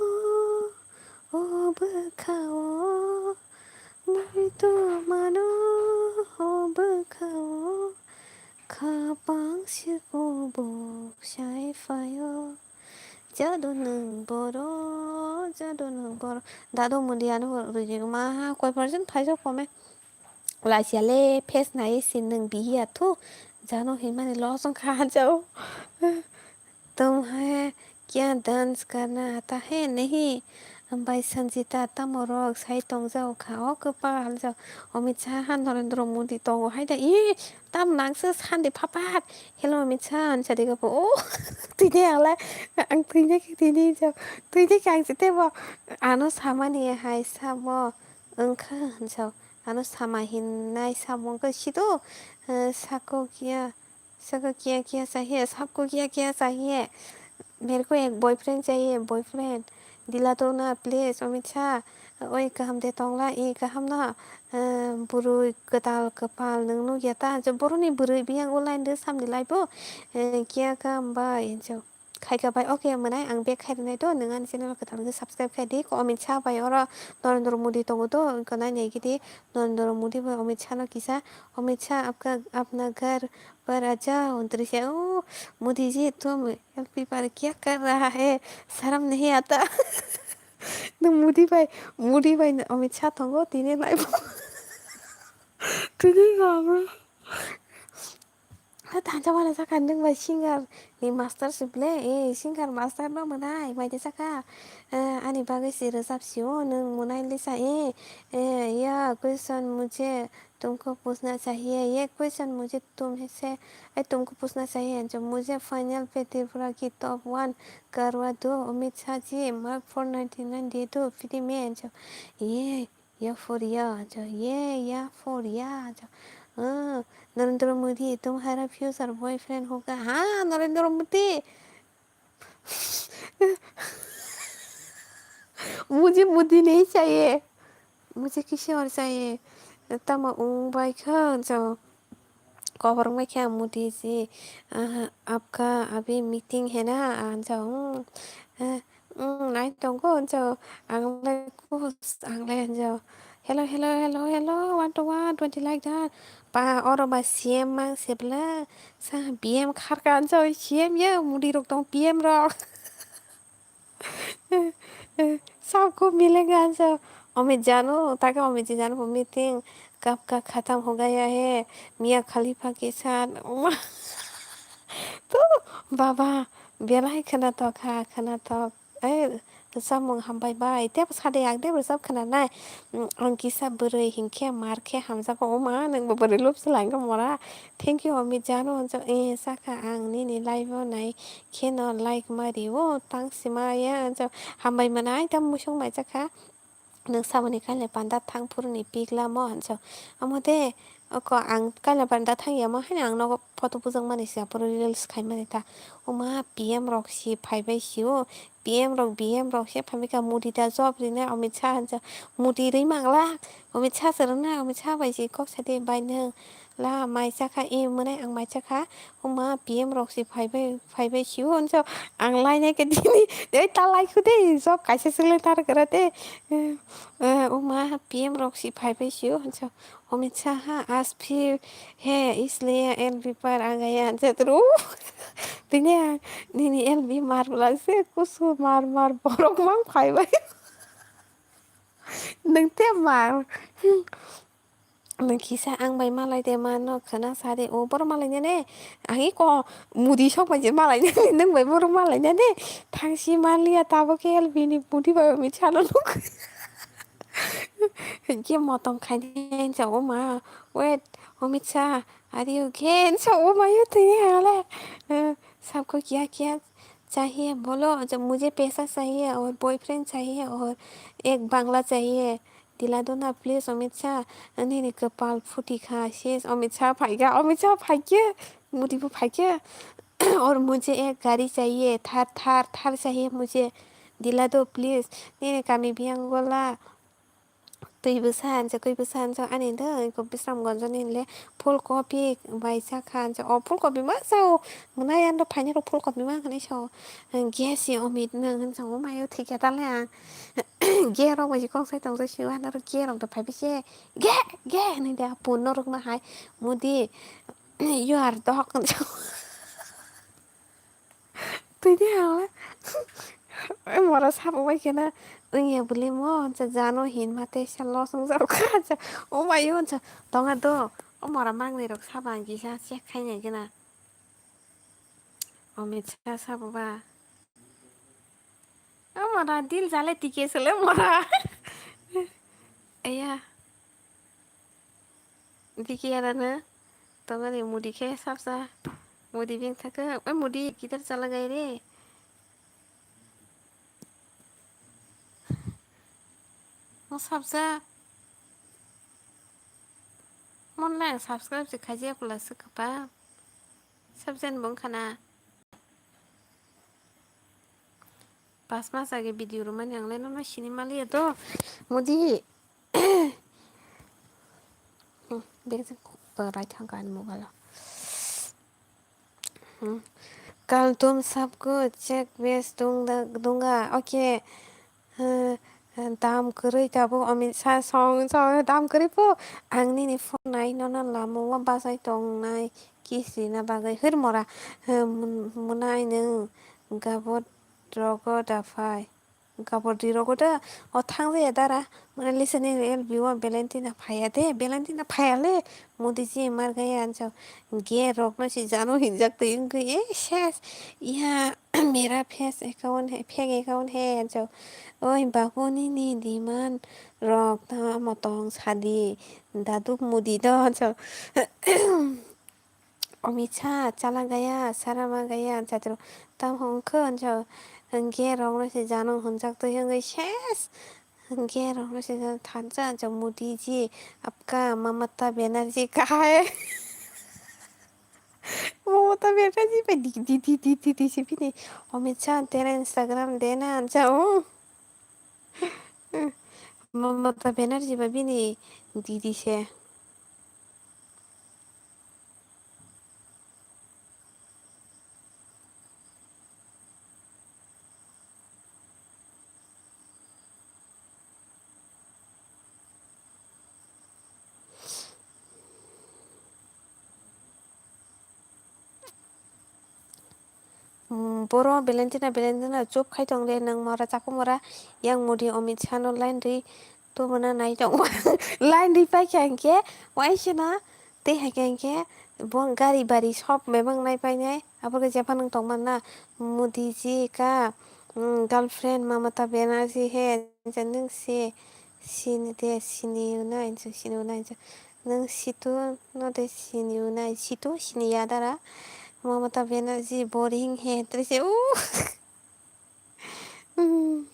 o bwkhao, muitu mano o bwkhao, khapang siko buk sai phaio. Jado nwng boro, jado nwng boro. Dado mundi ano rwgwi ma ha koi percent phaijak kome. Lasia le face nai sin nwng biya thu. Jano hinmani losong kha hanjao. Tum hai kya dance karna aata hai nahi? Bai Sanjita tamo rok sai tongjao kha o kwpal jao. Amit Shah ha Narendra Modi tongo hai da. Ih, tam nangse sandi phapat. Hello Amit Shah, ang sadi ka po. Oh, tini ang la, ang tini ki tini jao. Tini ki ang site bo. Ano samani hai samo. Wngkha jao. Ano sama hinnai samo wngkha sido. Eh, sako kia. Sako kia kia chahiye, sabko kia kia chahiye. Mere ko ek boyfriend chahiye, boyfriend. Dila to na, please, Amit Shah. Oi, kaham de tongla, i kaham no. Eh, bwrwi kwtal kwpal nwng nukya ta. Je boroni bwrwi biyang o line de samni lai bo. Eh, kia kam bai, je khaika bai, okay, mwnai ang back khai rwnai to. Nwng ani channel kwtal khe subscribe khai di. Ko Amit Shah bai oro Narendra Modi tongo to. Ko nai nai gidi. Narendra Modi bai Amit Shah no kisa. Amit Shah apka, apna ghar Par aja, untri se, oh, Modi ji, tum L P par kya kar raha hai? Sharam nahi aata? Nwng Modi bai, Modi bai Amit Shah tongo, tini lai bo. Tini gama. Thansa wala saka nwng bai singer ni master si ble, eh, singer master no mwnai, mai de saka, eh, ani bagwi si rwchap sio, nwng mwnai le sa, eh, eh, ya question mujhe तुमको पूछना चाहिए, ये question मुझे तुमसे, ए, तुमको पूछना चाहिए जो मुझे final पे त्रिपुरा की top one करवा दो, अमित शाह जी, मैं four ninety nine दे दो free में, जो ये, या for या, जो ये, या for या, जो, हाँ, नरेंद्र मोदी तुम्हारा future boyfriend होगा, हाँ, नरेंद्र मोदी। मुझे मोदी नहीं चाहिए, मुझे किसी और चाहिए। Tamo wng bai kha, jao. Kobor wng bai kha, Modi ji, ah, apka abhi meeting hai na, ah, jao, hmm, eh, hmm, nai tongo, jao, ang lai kus, ang lai, jao. Hello, hello, hello, hello, one to one, twenty like that. Ba, oro ba C M mang se bla, sa B M kharka, jao, C M ya, Modi rok tong, P M rok. Sabko milenga, jao. Amit jano, taka Amit ji jano bo meeting, kap ka khatam ho gaya hai, Mia Khalifa ke saath, oma. To, baba, belai khwnatok ha, khwnatok. Ai, rwchapmung hambai bai. Tebo sade yak de rwchap khwnanai. Mm, ang kisa bwrwi hinkhe mar khe hamjago. Oma, nwng bo bwrwi lub se lang mora. Thank you, Amit jano. Eh, saka ang nini live o nai kheno like ma rio. Tang sima ya. Hambai mwnai tam musung mai jakha. Nwng samani kailai panda thang phuruni pik lamo hinso. Amo de, oko ang kailai panda thang yamo haino ang nogo photo bujak mani sia, phuru reels khai mani ta. Oma P M rok si phai bai sio, P M rok, B M rok se phai bai kha, Modi da job rinai, Amit Shah hinso. Modi rwi mangla, Amit Shah se rwnai, Amit Shah bai si kok sa de bai nwng. La mai chakha, e mwnai ang mai chakha, oma P M rok si phai bai, phai bai sio hinso. Ang lainai khe tini, ei ta lai khu de, job kaisa se le tar kra de. Eh, eh, oma P M rok si phai phai sio, hwnsa, Amit Shah ha, aaj phir hai, isliye L B par aa gaya, hwnsa tro. Tini ang, nini L B mar bwlai se, kusu mar mar borok mang phai bai. Nwng te mar. Nwng kisa ang bai malai de mano khwna sa de, o borok malai nani. Ang iko mudi sok bai je malai nani, nwng bai borok malai nani. Thang si man liya, tabuk khe L B ni mudi bai Amit Shah no nuk. Hwnkhe motong khainai hwnsa, "O ma, wait, Amit Shah, are you gay?" hwnsa, "O ma, yo twi ale, eh, sabko kya kya chahiye bolo, jo mujhe paisa chahiye aur boyfriend chahiye aur ek bangla chahiye, dila do na please Amit Shah." Nini kwpal phuti kha, ses Amit Shah phaikha, Amit Shah phaikhe, mudi bo phaikhe, "Aur mujhe ek gari chahiye, Thar, Thar, Thar chahiye mujhe, dila do please." Nini kami biyang gola. Twi bwsa hwnsa, kwi bwsa hwnsa, ani do iko Bisramganj ni le phul kopi bai cha kha hwnsa. O phul kopi ma sao, mwnai ano phainai rok phul kopi ma hwnwi sao. Ge si Amit nwng hwnsa, o mayo thikya ta le ang. Ge rok bai kok sai tong sio, ano ge rok do phai bise. Ge, ge hwnwi de, apu norok no hai, mudi, you are dog hwnsa. Twi de ha. Oi mora sabo bai khe na wngya bwlwi mo, hwnsa jano hin ma tei sa los wng jaro kha hwnsa. O mai o hwnsa tonga do. O mora mangnwi rok sabo ang kisa check khai nai gana. O mitsa sabo ba. O mora dil jale tike sele mora. Eya. Diki arana. Tongani mudi khe sapsa. Mudi beng thaka. Oi mudi kidar chala gai re. Mo sapsa. Mon lang subscribe se khaji akula se kapa. Subscribe bong khana. Pas mas age video rwmani ang le nono sini maliya to. Mudi. Hmm, bek jeng kok to rai thang ka ani mobile o. Hmm. Kal tum sab ko check base dung da, dunga. Okay. Hmm, dam kwrwi tabuk Amit Shah song, song dam kwrwi po. Ang nini phone nai nono lama o bachai tongnai kiss rina bagwi. Hwr mora. Hmm, mun-, munai nwng gabot rogo da phai. Gabor di rogo da, o thang jaya dara. Mane lisa ni L B o Valentina phaya de, Valentina phaya le. Modi ji mar gaya anjo. Ge rok no si jano hinjak twi wngkhe, eh, ses. Iha mera face account hai, fake account hai anjo. Oi babu nini demand rok ta motong sadi. Daduk Modi do anjo. Omi cha chala gaya, sarama gaya, jatro tam hongkhe, anjo hwnkhe rok no se jano hwnjak twi wngwi ses, hwnkhe rok no se jano thansa, anjo Modi ji, apka Mamata Banerjee kahai. Mamata Banerjee bai di, di, di, di, di, di, se bini Omi cha tera Instagram dena, anjo, oh. Mamata Banerjee ba bini didi se. Hmm, boro Valentina, Valentina, chup khai tong de, nwng mora chaku mora, yang Modi Amit Shah no line ri tubuna nai tong. Line ri pai kha hinkhe, waisana, tei hai kha hinkhe, bo gari bari sob bebak nai pai nai, abo khe jephang nwng tong man na, Modi ji ka, hmm, girlfriend Mamata Banerjee he, nwng se, sini de, sini nai, sini nai, nwng situ no de, sini nai, situ, sini ya dara. Mamata Banerjee boring he, tei se, uh. Hmm.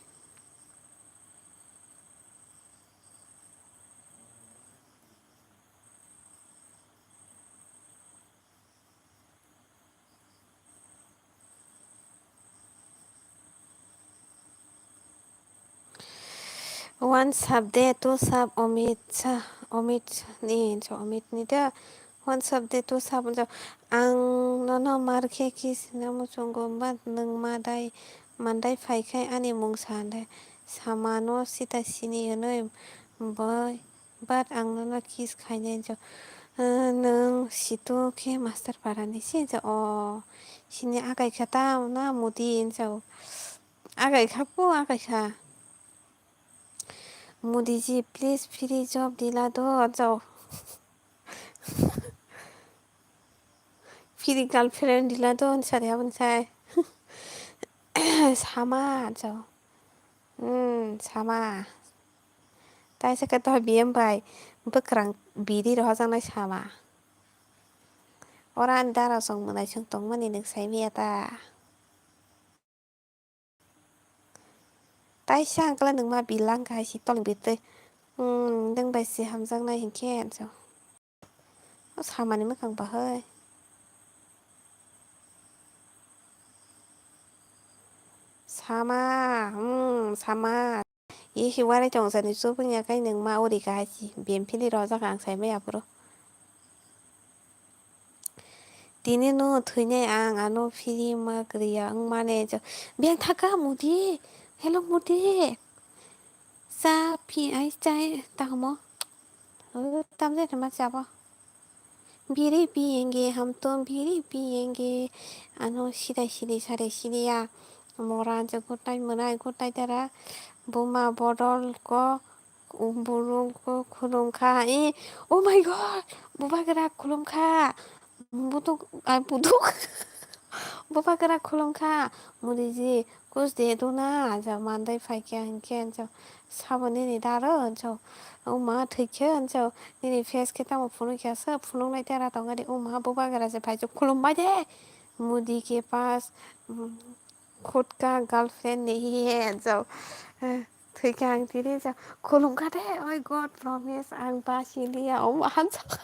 One sab de, two sab Amit Shah, Amit ni, so Amit ni de. One sab de, two sab, so ang nono mar khe kis na muchungo, but nwng ma dai, mandai phai khai ani mung sa de. Sama no sita sini hwnwi Boi, but ang nono kiss khainai, hinjao. Nwng situ khe master parani se, hinjao. O, sini akai kha ta na mudi, hinjao. Akai kha po, akai kha. Modi ji, please free job dila do, hinjao. Free girlfriend dila do, hinsa de aboni sai. Sama, hinjao. Hmm, sama. Taisa khe to B M bai bwkrang biri rohojaknai sama. Ora ani dara song mwnai song tongmani nwng sai maya ta. Taisa ang kla nwng ma bilang kahai si tong bitwi. Hmm, nwng bai si hamjaknai hinkhe, hinjao. O samani mwkhang bahai. Sama, hmm, sama. Ye hi warai tong sani chubung ya kai nwng ma uri kahai si. Bemphili rojak ang sai maya phuru. Tini no thwinai ang ano phiri ma kwrwi ya wng mani. Beng thaka mudi. Hello mudi. Cha phi ai chai tamo. Tamjai ma chabo. Biri piyenge, ham to biri piyenge. Ano sidai sidai sare sidiya. Mora je gotai mwnai gotai dara. Buma bodol ko, burung ko khulum kha. Eh, oh my God, bubagra khulum kha. Buduk, ai buduk. Bubagra khulum kha. Mudiji, kus de duna, ja mandai phaikya hinkhe, ja. Sabo nini daro, hinjao. O ma, thwikhe, hinjao. Nini face khe tamo phunukya se, phunuknai tera tongkha di. O ma, bubagra se phaichuk khulumbai de. Modi ke paas, mm, khud ka girlfriend nahi hai, hinjao. Eh, thwikhe ang tini, hinjao. Khulumkha de, oi God, promise, ang basi liya, o ma, hinjao.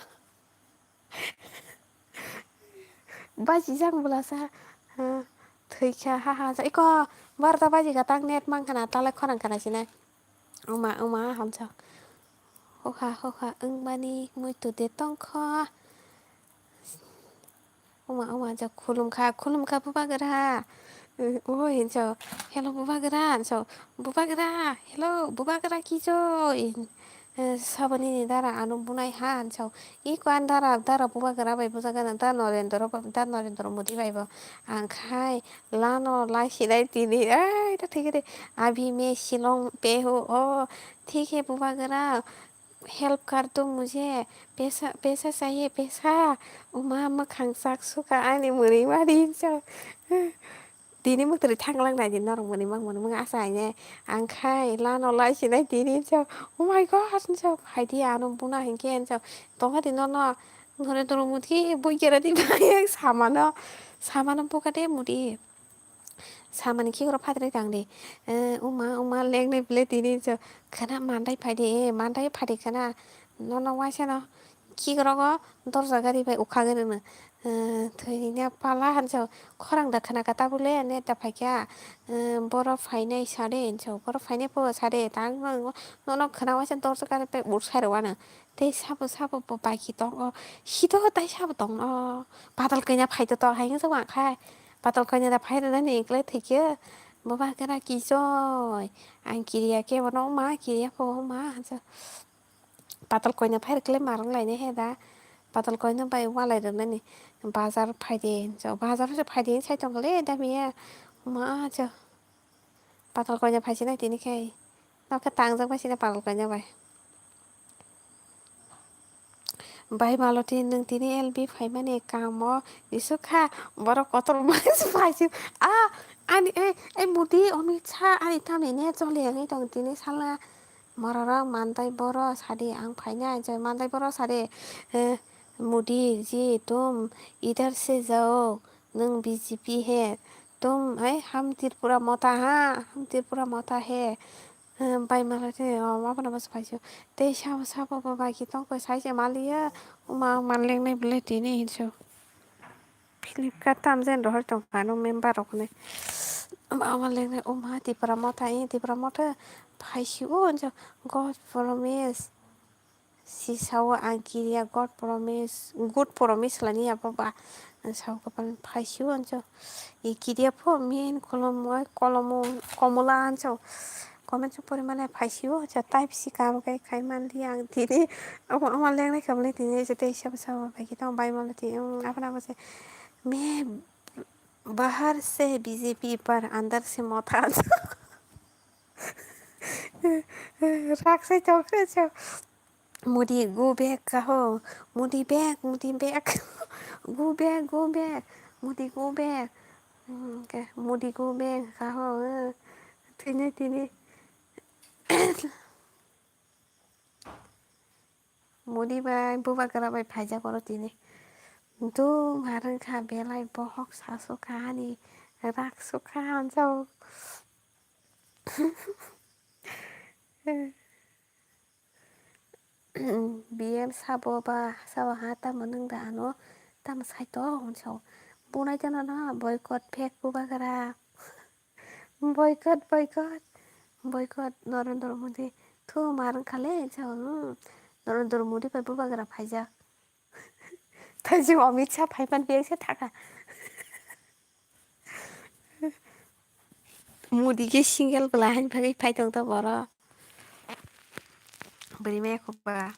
Bajijak bwlasa, ha, thwikha, ha, ha, ja, iko, barota bajikha tak net mankha na, talai khorang khana sinai. Oma, oma, hamsa. Hokha, hokha, wngmani muitu de tongkho. Oma, oma, ja, khulumkha, khulumkha, bubagra. Oi, hinso, hello, bubagra, hinso, bubagra, hello, bubagra, kijo, in. Eh, saboni ni dara ano bunai ha, hinso. Iko an dara, dara bubagra bai bujagana, da Narendra ba, da Narendra Modi bai bo. Angkhai, lano, lai sinai tini, ai, da thik de. Abhi me Shillong pe ho, o, thik he bubagra, help kar do mujhe, pesa, pesa chahiye, pesa. Uma, mwkhang chak suka, ani mwnwi mari, hinso. Tini mwktwrwi thanglang nai di norok mwnwi mang mwnwi mang asa haine. Ang khai lano lai sinai tini hinso. Oh my God, hinso. Hai di ano buna hinkhe hinso. Tongkha di nono. Nore dorok muti bui kera di bai samano. Samano buka de mudi. Samani khikrok phatri tang di. Eh, uma, uma lengnai bile tini hinso. Khana mandai phai di, eh, mandai phai di khana. Nono waisa no. Khikrok o dorja gari bai ukha gari no. Eh, thwini pala hinso khorang da khna kha tabuk le net da phaikha, eh, borok phainai sade hinso, borok phainai po sade, tang nono khna waisa dorja gari bai bur sai rw ano. Tei sabo sabo bo bai khe tongo, hito tai sabo tongo, patal kanya phai to tok hai wngsa wngkha, patal kanya da phai rwnani wngkhe thikhe, bo ba khe na kichoi, ang kiriya khe bono ma kiriya pho ma hinso. Patal koina phai rwkhe ma rwng lainai he da. Patal koina bai walai rwnani. Bazar phai di, hinso. Bazar se phai di, sai tong le da miya. Ma cha. Patal koina phai sinai tini khai. Nokhe tangjak bai sini patal koina bai. Bai Maloti, nwng tini L B phaimani kamo isuk kha, borok kotor mas phaisuk. Ah, ani, ei, ei, Modi, Amit Shah, ani tamni ne choli wngwi tong tini sala. Bororok mandai boro sadi ang phaina, je mandai boro sadi, eh, Modi ji tum idhar se jao, nwng B J P he, tum, eh, ham Tripura mota ha, ham Tripura mota he. Eh, bai mala te, oh, ma bono bas phaisu. Tei sabo, sabo bo bai ki tong koi sai se maliya, uma man lengnai bwle tini hinsu. Flipkart tam jen rohor tong phano member rok ne. Ama lengnai, uma Tipra motha, eh, Tipra motha phai si o, jo, God promise. Si sao ang kiriya God promise, good promise lani abo ba. Sao kapan phai si o, jo. I kiriya pho, min kolom, kolom, komola, jo. Comment song pori male phaisio, cha type si kam khe khai manliya ang tini. Omo, omo lengnai khamle tini, je tei sabo sabo bai khe tong bai male tini, um, abana bo se, "मैं बाहर से बीजेपी पर अंदर से मोथा." Rak sai tong khe cha. Modi go back kaho. Modi back, Modi back. Go back, go back. Modi go back. Hmm, ke, Modi go back kaho. Eh, tini, tini. Modi bai, bubagra bai phaijak oro tini. Dum harang kha belai bohok sasu kha ani rak sukha hanjao. B M sabo ba, sabo ha tamo nung da ano, tamo sai to, hwnwi sao. Bunai tano no, boycott, fake bubagra. Boycott, boycott, boycott, Narendra Modi. Thu, ma rwng kha le, sao, hmm. Narendra Modi bai bubagra phaijak. Tei je Amit Shah phaipan biyang se thaka. Modi khe single bwla hain phagwi phai tong ta boro. Bwrwi maya khuba.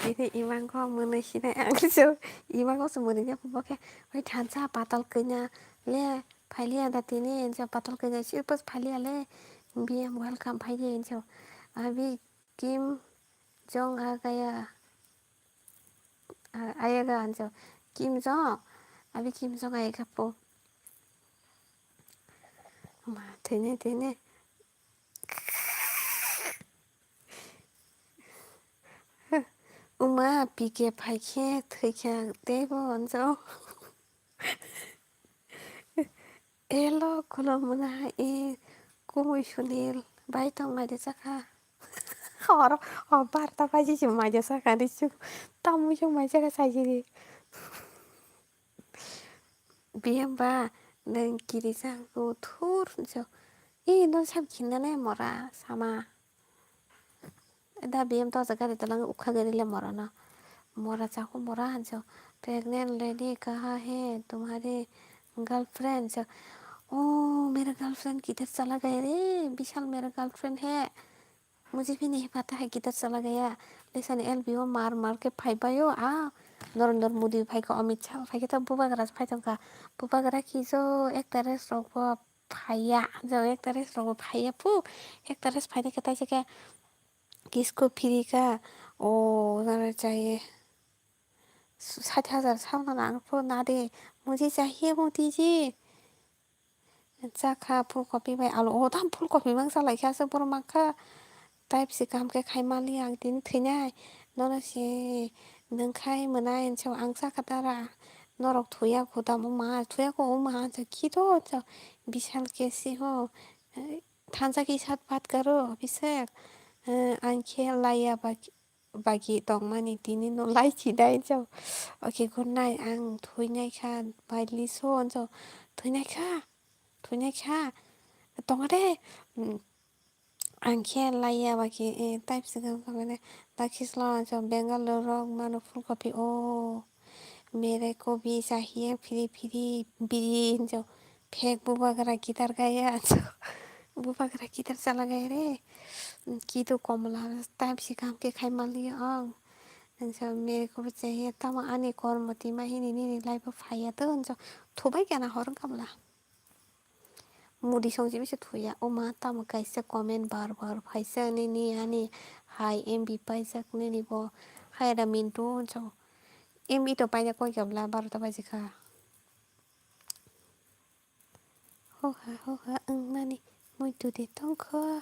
Tini imango mwnwi sinai ang so imango se mwnwi ya khuba khe oi thansa patal kanya le phailiya da tini ensa patal kanya sirpos phailiya le B M welcome phaidi ensa abi Kim Jong agaya. Ah, ayaga anjo. Kim Jong. Abi Kim Jong ayaga po. Ma, tene, tene. Uma, P K phaikhe, thwikhe, tebo anjo. Elo, khulumuna, e, kumui Sunil, bai tong mai de chakha. Horo, o barta baji se mai de chakha, de chu, tamui se mai chakha, sai de. Biyang ba, nang kiri chang ko thur, so. E, no sam khinna ne mora, sama. Da B M to jaga de talang ukha gari le mora na. Mora chaku mora hanjo. Pregnant lady kaha hai tumhari girlfriend so. Oh, mera girlfriend kidhar chala gaya re? Bishal mera girlfriend hai. Mujhe bhi nahi pata hai kidhar chala gaya. Lesani L B O mar mar ke phai bayo a. Narendra Modi phai ka Amit Shah phai ke ta bubagra phai tong ka. Bubagra ki jo ek tarik rok bo phaiya. Jo ek tarik rok bo phaiya pu. Ek tarik phai ne ke tai se ke. Kisko phiri ka, o, nare chahiye. Sait hajar sao na nang pho na de. Mujhe chahiye modi ji. Chakha phulkopi bai alu. O, tam phulkopi mang chalai kha se borok mang kha. Type se kaham khe khai mali ang tini thwinai. Nono se nung khai mwnai hinso ang chakha dara. Norok thuya kho tamo ma thuya kho o ma hinso khito hinso. Bishal kesi ho. Thansa ki sat pat karo, Abhishek. Eh, ang khe laiya baki, baki tongmani tini no lai si dai hinso. Okay, good night. Ang thwinai kha, bai liso hinso. Thwinai kha, thwinai kha. Tongo de. Mm. Ang khe laiya baki, eh, type se kha mane. Dakhislo hinso, Bengaluru rok mano phulkopi o. Mere kobi chahiye phiri phiri biri hinjo. Phek bubagra guitar gaya hinjo. Bubagra guitar chala gaya re. Kitu komla type si kaham khe khai manliya ang. Hinjo mere kobi chahiye tamo ani kormo tima hini nini life o phaiya to hinjo. Thubai kana hor wngkha bwla. Mudi songchi bisa thuya, o ma tamo kaisa comment bar bar phaisa nini ani hai M B paijak nini bo hai da mintu hinjo. M B to paina koi kabla barota baji kha. Hoha hoha wngmani muitu de tongkho,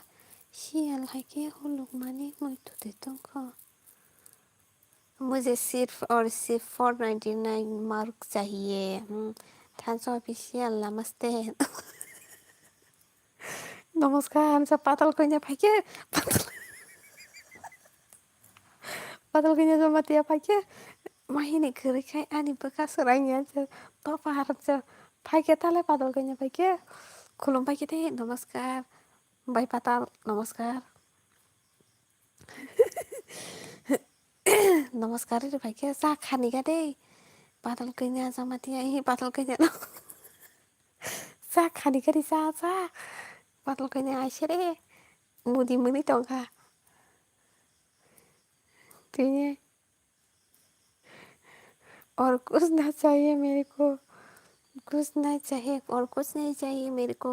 siyal hai khe hulukmani muitu de tongkho. मुझे सिर्फ और सिर्फ four ninety nine mark चाहिए। Hmm. Thansa official, namaste. Namaskar, hamsa patal kanya phaikhe. Patal, patal kanya jamatia phaikhe. Mahini kwrwi khai ani bwkha swrangya cha. Topa harap cha. Phaikhe tale patal kanya phaikhe. Khulum phaikhe tei namaskar. Bai patal, namaskar. Namaskar ri phaikhe cha khani ga dei. Patal kanya jamatia, hi patal kanya no. Cha khani ga ri cha, cha. Patal kanya aise re. Mudi mwnwi tongkha. Tini. और कुछ ना चाहिए मेरे को, कुछ ना चाहिए, और कुछ नहीं चाहिए मेरे को।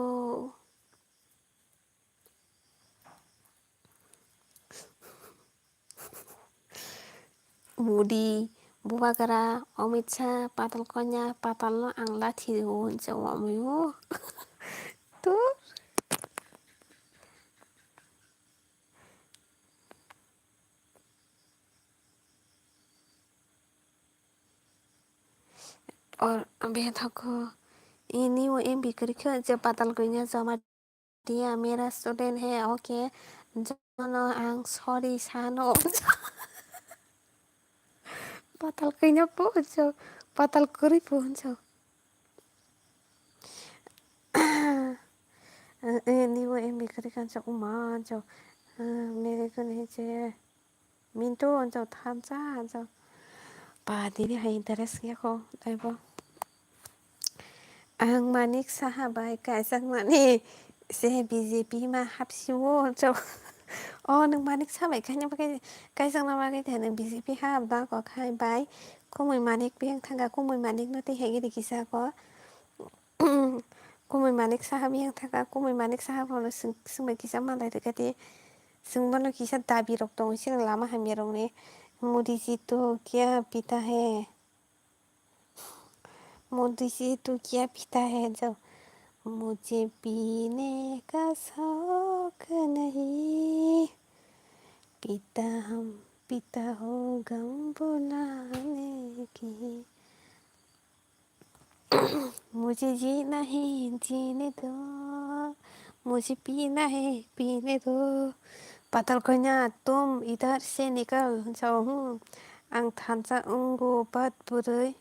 Modi, Bubagra, Amit Shah, Patal Kanya, Patal no ang lathi o hinsa wamwi o. To. Or bethako ini o M B kwrwi khe je Patal Kanya joma dia mera student he, okay, jono ang sorry sano. Patal Kanya po jo, Patal kwrwi po jo. Ini o M B kwrwi khe jo uma jo, mere khe je. Mintu, anjao thansa, anjao. Ba, dini hai interest ya ko, aibo. Ang Manik Saha bai kaisa mani se B J P ma hapsi o, anjao. O, nwng Manik Saha bai kanya bagwi, kaisa na bagwi tha nwng B J P hap da ko khai bai. Kumui Manik biyang thangka, Kumui Manik no twi hai gidi kisa ko. Kumui Manik Saha biyang thangka, Kumui Manik Saha bono swng-, swngbai kisa malai rwkha di. Chwng bono kisa dabi rok tongo, chini lama hamya rokni. Modi ji tu kya pita hai? Modi ji tu kya pita hai? Jo, mujhe peene ka shauk nahi. Pita hum, pita ho gum bhulane ki. मुझे जीना है, जीने दो, मुझे पीना है, पीने दो। Patal Kanya, tum idhar se nikal jao, hmm. Ang thansa wngo bat bwrwi.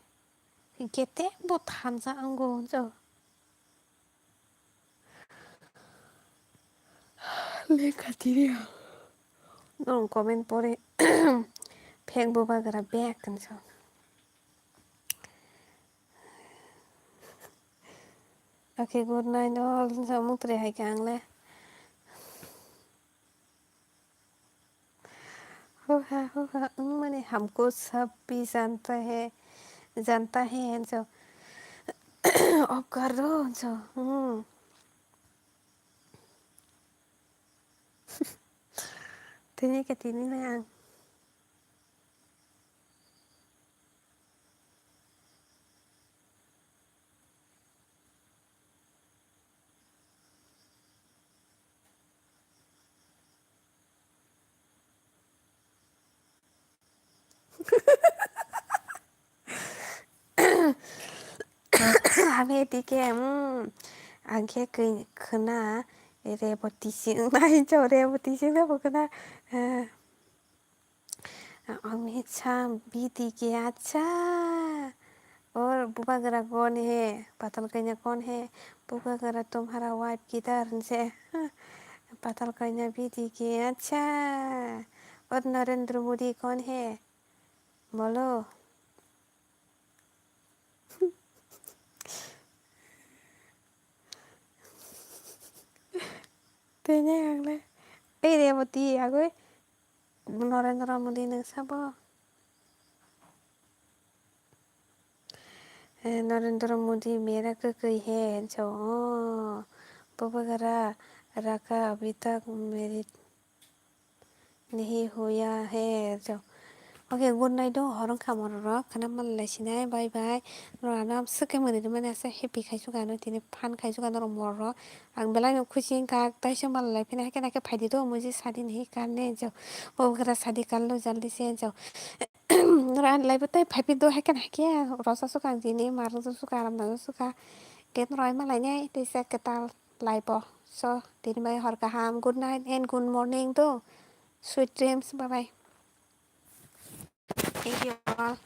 Kete bo thansa wngo hinjo. Lekha tiri ang. Nong comment pore phek Bubagra bek hinjo. Okay, good night all. Samung tre hai khe ang le. Huha, huha, wng mani hamko sab bhi janta hai, janta hai, hinjo. Off kar do, hinjo. Hmm. Tini ke tini le ang. Ame tike, hmm, ang khe kwi-, khwna Reboti sing nai, jo Reboti sing nai bo khwna, eh, Amit Shah B D K, acha. और बुबागरा कौन है? पाताल कन्या कौन है? बुबागरा तुम्हारा wife किधर से? पाताल कन्या B D K, अच्छा। और नरेंद्र मोदी कौन है? बोलो। Tei nai ang le. Ei Reboti, agoi. Narendra Modi nung sabo? Eh, Narendra Modi mera kwkwi hai, hinjo. Oh, Bubagra raka abhi tak meri nahi huya hai, hinjo. Okay, good night do, hor wngkha morok rok, khana malai sinai, bye bye. Norok ano swkhe mwnwi rwmani asa happy khai suka ano tini fun khai suka norok morok rok. Ang belai no khusi wngkha, taisa malai phina haikhe naikhe phaidi do, mujhe shadi nahi karne jo. Bubagra shadi kar lo jaldi se jo. Norok ani life o tai phaiphai do haikhe naikhe rosa suka ang tini, marok suka, aram nang suka. Get norok ai malai nai, taisa kwtal life o. So, tini bai hor kaham, good night and good morning do. Sweet dreams, bye bye. Thank you all.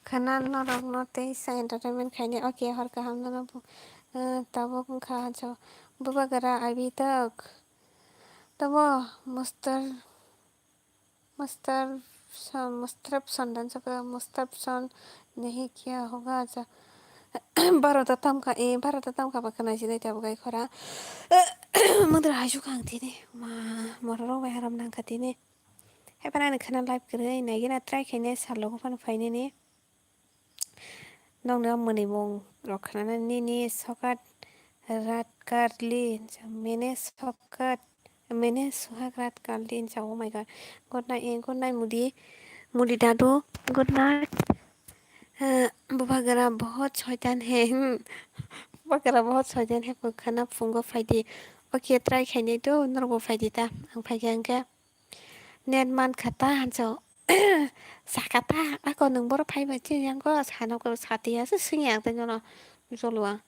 Khana norokno tei sa entertainment khaini. Okay, hor kaham nono bo, eh, tabuk wngkha jo. Bubagra abhi tak. Tabo mustar, mustar, mustar son dan saka mustar son nahi kiya hoga ja. Baro da tamkha, eh, baro da tamkha ba khana jinai tabuk ai khora. Mudra haisuk ang tini. Ma, mororok bai haram nangkha tini. Hai phano ani khana live kwrwi naigena try khainai salogo phano phainani. Nokni o mwnwi mung rok khnana nini sokat rat karli, mene sokat, mene suhak rat karli, oh my God. Good night, eh, good night, Mudi, Mudi dadu, good night. Eh, Bubagra bahut shaitan hai, hmm. Bubagra bahut shaitan hai, khana phungo phaidi. Okay, try khainai do, norbo phaidi ta, ang phaikha hwnkhe. Net man kha ta, hanso. Saka ta, ako nwng boro phaibai chini yango, sana ko sati ya, se sing yang tei jono. Jolo ang.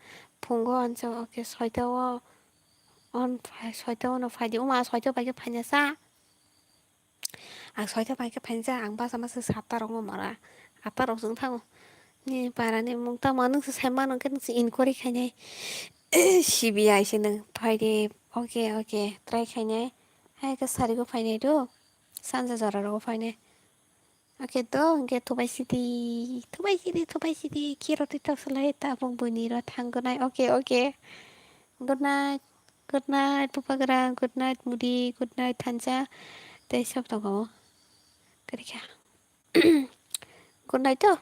Phungo hanso, okay, soita o, on phai, soita o no phaidi. Uma, soita bai khe phaina sa. Ang soita bai khe phaina sa, ang basa masa satta rok mara. Atta rok jong thango. Ni para ni mung tamo, nwng se sai mano khe nwng se inquiry khainai. C B I se nwng phaidi. Okay, okay, try khainai. Hai khe sarigo phainai do. Sanja jora rogo phainai. Okay, to, hwnkhe thubai sidi, thubai sidi, thubai sidi, kiro twi tok salai, tabuk buini ro thanggonai. Okay, okay. Good night, good night, Bubagra, good night, Mudi, good night, Thansa. Tei sob tongo. Kwrwikha. Good night to.